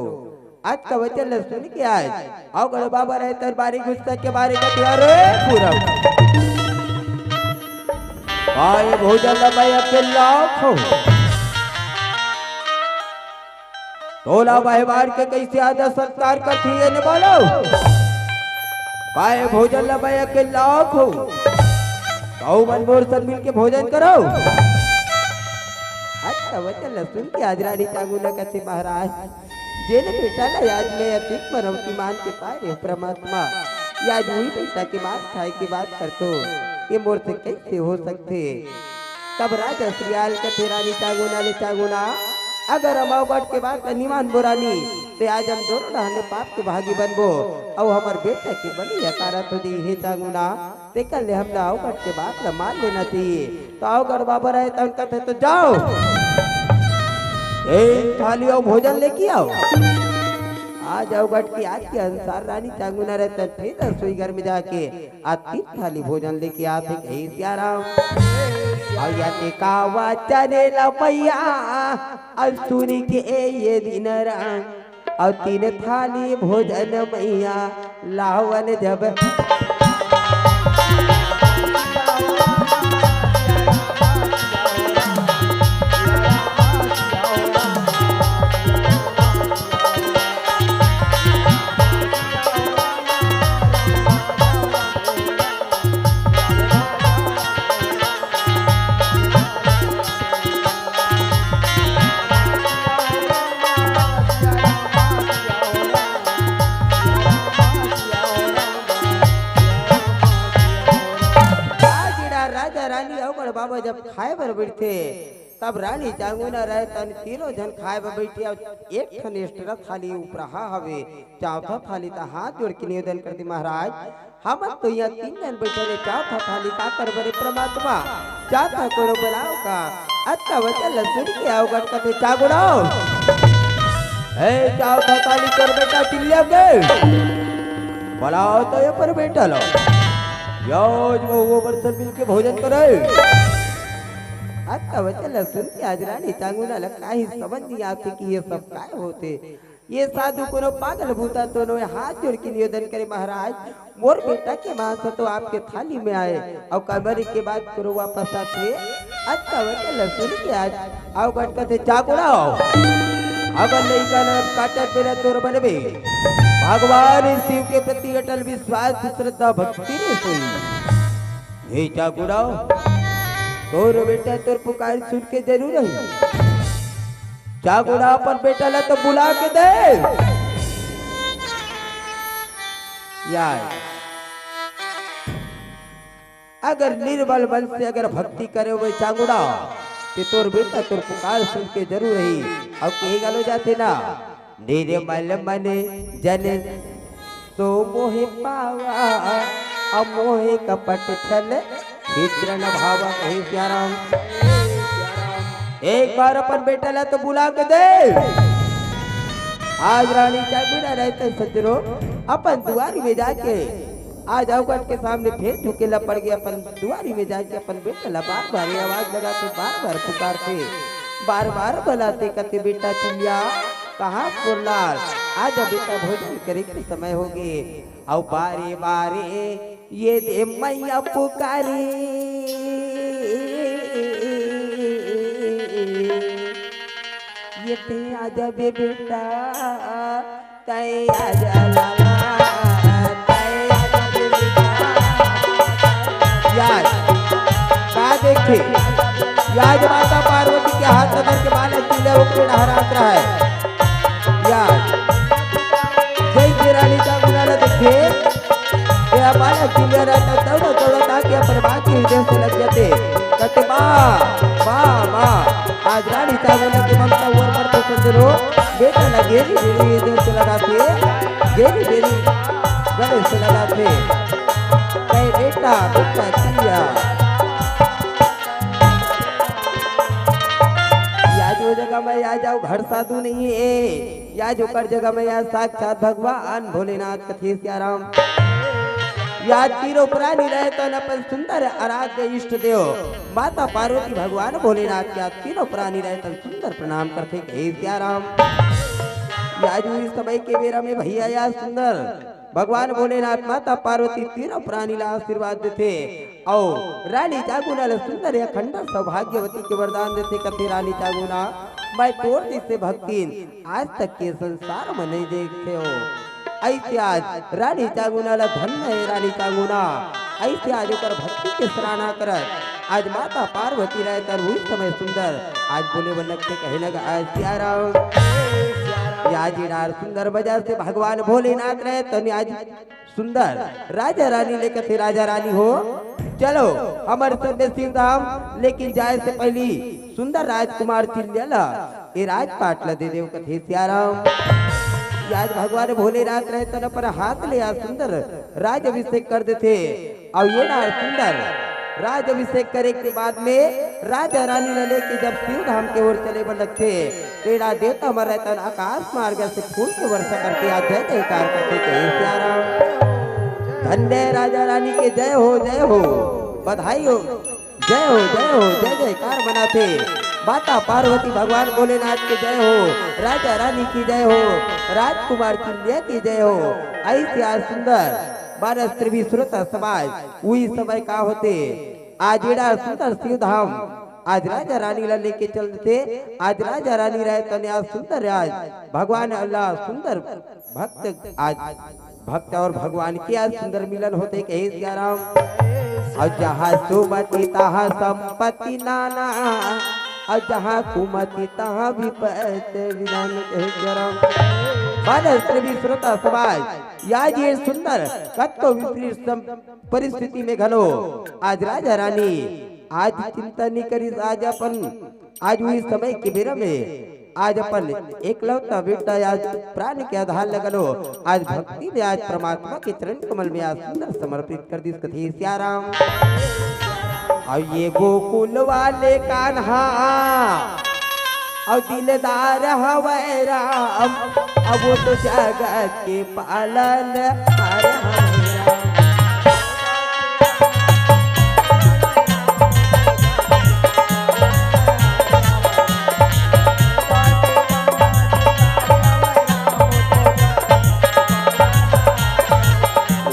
आज का वचन ल सुन के आज अउ गढ़ बाबा रहे तरबारी गुस्सा के बारे कथे, "अरे पूरब, आए भोजन ल मैं अकेला खाऊं?" तोला व्यवहार के कइसे आदर सत्कार करथे, ये न बोलो। पाए भोजन ल मैं अकेला खाऊं, तऊ मन मोर संग मिल के भोजन करो। अच्छा वचन ल सुन के आज रानी चांगुना कथे, महाराज, जेन बेटा ल आज मैं अतिक मरौती मान के पाए रेहेंव परमात्मा, आज उही बेटा के मांस खाए के बात करथों, ये मोर से कइसे हो सकथे? तब राजा सियाल कथे रानी चांगुना ले, चांगुना, अगर हम अवगढ़ के बात ला निमान बोरानी, ते आज हम दोनों डहर ले पाप के भागी बनबो, अउ हमर बेटा के बलि अकारा तो दे हे चांगुना, तेकर ले हमला अवगढ़ के बात ला मान लेना चाहिए। तो अवगढ़ बाबा रहे तन कहते तो जाओ, ए थाली अउ भोजन लेके आओ। आज अवगढ़ की आज के अनुसार रानी चांगुना रहे तन फिर रसोई घर में जाके आ तीन थाली भोजन लेके आथे कहे सियाराम। अउ या के कावा चने ला मैया, अउ सुनी के ए ये दिन राम, अउ तीन थाली भोजन मैया लावन जब। राजा रानी अउ बड़ बाबा जब खाए बर बैठे, तब रानी चांगुना रहे तन तीनों झन खाए बर बैठे। अउ एक ठन extra थाली उपराहा हवे, चौथा थाली त हाथ जोड़ के निवेदन करती महाराज, हमन तो यहाँ तीन झन बैठे रहे, चौथा थाली का कर बरे परमात्मा, चौथा कोनो बुलाओ का। अतका वचन ल सुन के अवगढ़ कथे चांगुना, ए चौथा थाली कर बेटा चिल्लिया के बुलाओ तो ये पर बेटा लो, यो जो वो बर्तन मिल के भोजन करे। अतका वचन ल सुन के आज रानी चांगुना ल काही समझ नहीं आते कि ये सब काय होते। ये साधु कोनो पागल भूता तो नोहे। हाथ जोड़ के निवेदन करे महाराज, मोर बेटा के मांस तो आपके थाली में आए अउ कमरे के बाद करो वापस आते। अतका वचन ल सुन के आज अवगढ़ कथे चांगुना, अगर लइका ल काटत बेरा तोर बनबे, भगवान शिव के प्रति अटल विश्वास श्रद्धा भक्ति रे सोई। हे चांगुना, तोर बेटा तोर पुकार सुन के जरूर आई। चांगुना अपन बेटा ला तो बुला के दे। यार, अगर निर्मल मन से अगर भक्ति करे हुए चांगुना, ते तोर बेटा तोर पुकार सुन के जरूर आई। अउ कहे गलो जाथे ना, निर्मल मन जन सो मोहि पावा, अमोहि कपट छल छिद्र न भावा। कहे सियाराम, एक बार अपन बेटा ला तो बुला के दे। आज रानी चांगुना रहे त सज्जनो अपन दुआरी में जाके आज अवगढ़ के सामने फेर झुकेला पड़ गे। अपन दुआरी में जाके अपन बेटा ला बार बार ये आवाज लगाथे, बार बार पुकारथे, बार बार बुलाथे, कथे बेटा चिल्लिया कहाँ सुरलाल, आजा बेटा भोजन करे के समय हो गे। अउ बारे बारे ये दे मैया पुकारी, ये दे आजा बे बेटा, तै आजा लाला, तै आजा बे बेटा। याद, का देखे? याद माता पार्वती के हाथ पकड़ के बालक चिल्ले उठके डहरात रहा है। याद, जय के रानी का गुलाल देखे, ये बालक चिल्ले रहता, दौड़ा, दौड़ा, ताकि अपन माँ के हृदय से लग जाते। कहते, "माँ, माँ, माँ।" आज रानी चांगुना के ममता उमर पर तो समझ लो, बेटा ला गेरी बेरी ये देश लगा के, गेरी बेरी गले से लगा के, कहे, "बेटा, बेटा, चिल्लिया।" या जो जगह में या जाओ, घर साधु नहीं है, या जो कर जगह में या साक्षात भगवान भोलेनाथ कथे सियाराम। या तीनों प्राणी रहे तन अपन सुंदर आराध्य इष्ट देव माता पार्वती भगवान भोलेनाथ के तीनों प्राणी रहे तन सुंदर प्रणाम करथे कहे सियाराम। या जो इस समय के बेरा में भैया या सुंदर भगवान भोलेनाथ माता पार्वती तीनों प्राणी ला आशीर्वाद देथे अउ रानी चांगुना ला सुंदर या अखंड सौभाग्यवती के वरदान देथे। कथे रानी चांगुना, मैं तोर जैसे भक्तिन आज तक के संसार में नहीं देखे हो। ऐसे आज रानी चांगुना ला धन्य है रानी चांगुना। ऐसे आज ओकर भक्ति के सराहना करत आज माता पार्वती रहे तन उस समय सुंदर आज बोले बल्लभ के कहे लगा, "आज सियाराम।" या आज इनार सुंदर वजह से भगवान भोलेनाथ रहे तन आज सुंदर राजा रानी लेकर थे, "राजा रानी हो, चलो हमर संग शिव धाम, लेकिन जाए से पहली सुंदर राजकुमार चिल्लिया ला ये राजपाट ल दे देव कथे सियाराम। ये आज भगवान भोलेनाथ रहे तन पर हाथ ले आज सुंदर राज अभिषेक कर देथे। अउ ये ना सुंदर राज अभिषेक करे के बाद में राजा रानी ल लेके जब शिव धाम के ओर चले बर लगथे, तो एड़ा देवता मन रहे तन आकाश मार्ग से फूल के वर्षा करके आज जय जयकार करथे कहे सियाराम। धन्य राजा रानी के जय हो, जय हो, बधाई हो। जय हो, जय हो, जय जयकार मनाथे। माता पार्वती, भगवान भोलेनाथ के जय हो, राजा रानी की जय हो, राजकुमार की मैया की जय हो। ऐसे आज सुंदर बारह त्रिवी श्रोता समाज, उही समय का होथे, आज एड़ा सुंदर शिव धाम, आज राजा रानी ला लेके चल देथे। आज राजा रानी रहे तने आज सुंदर राज, भगवान अल्लाह सुंदर भक्त आज भक्त और भगवान के आज सुंदर मिलन होथे कहे सियाराम। अउ जहाँ सुमति तहाँ संपत्ति नाना, अउ जहाँ कुमति तहाँ विपत्ति विधान कहे सियाराम। मानस प्रेमी श्रोता समाज, या ये सुंदर कत्तो विपरीत सम-, परिस्थिति में घलो आज राजा रानी आज चिंता नहीं करिस, आज अपन आज उही समय के बेरा में आज अपन एकलौता बेटा आज प्राण के आधार लगलो, आज भक्ति में आज परमात्मा के चरण कमल में आज सुंदर समर्पित कर दिस कथे सियाराम। अउ ये गोकुल वाले कान्हा, अउ दिलदार हवै राम, अब वो तो जगत के पालन हार हवै राम।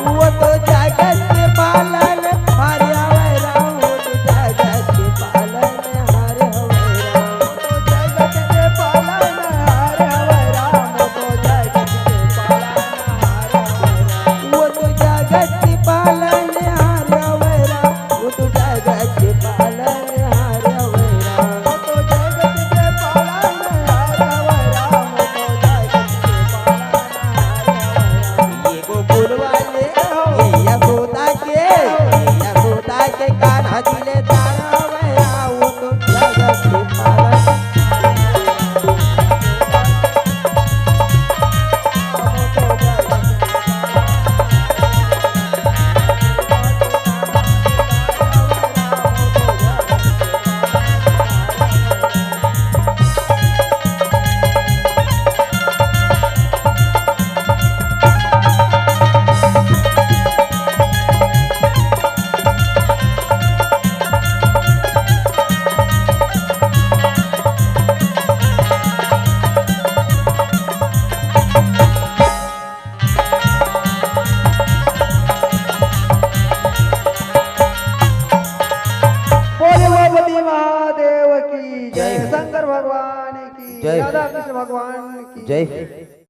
वो तो जगत के पालन हार हवै राम, वो तो जगत के पालन हार हवै राम। जगत के पालनहार हवै राम, वो तो जगत के पालनहार हवै राम। वो तो जगत के पालनहार हवै राम, वो तो जगत के पालनहार हवै राम। वो तो जगत के पालनहार हवै राम, वो तो जगत के पालनहार हवै राम। ये गोकुल वाले, ये यशोदा के, ये यशोदा के कान्हा दिलदार हवै, वो तो जगत के पालन। बोले उमापति महादेव की जय, जय। शंकर भगवान की, जय। राधा कृष्ण भगवान की जय।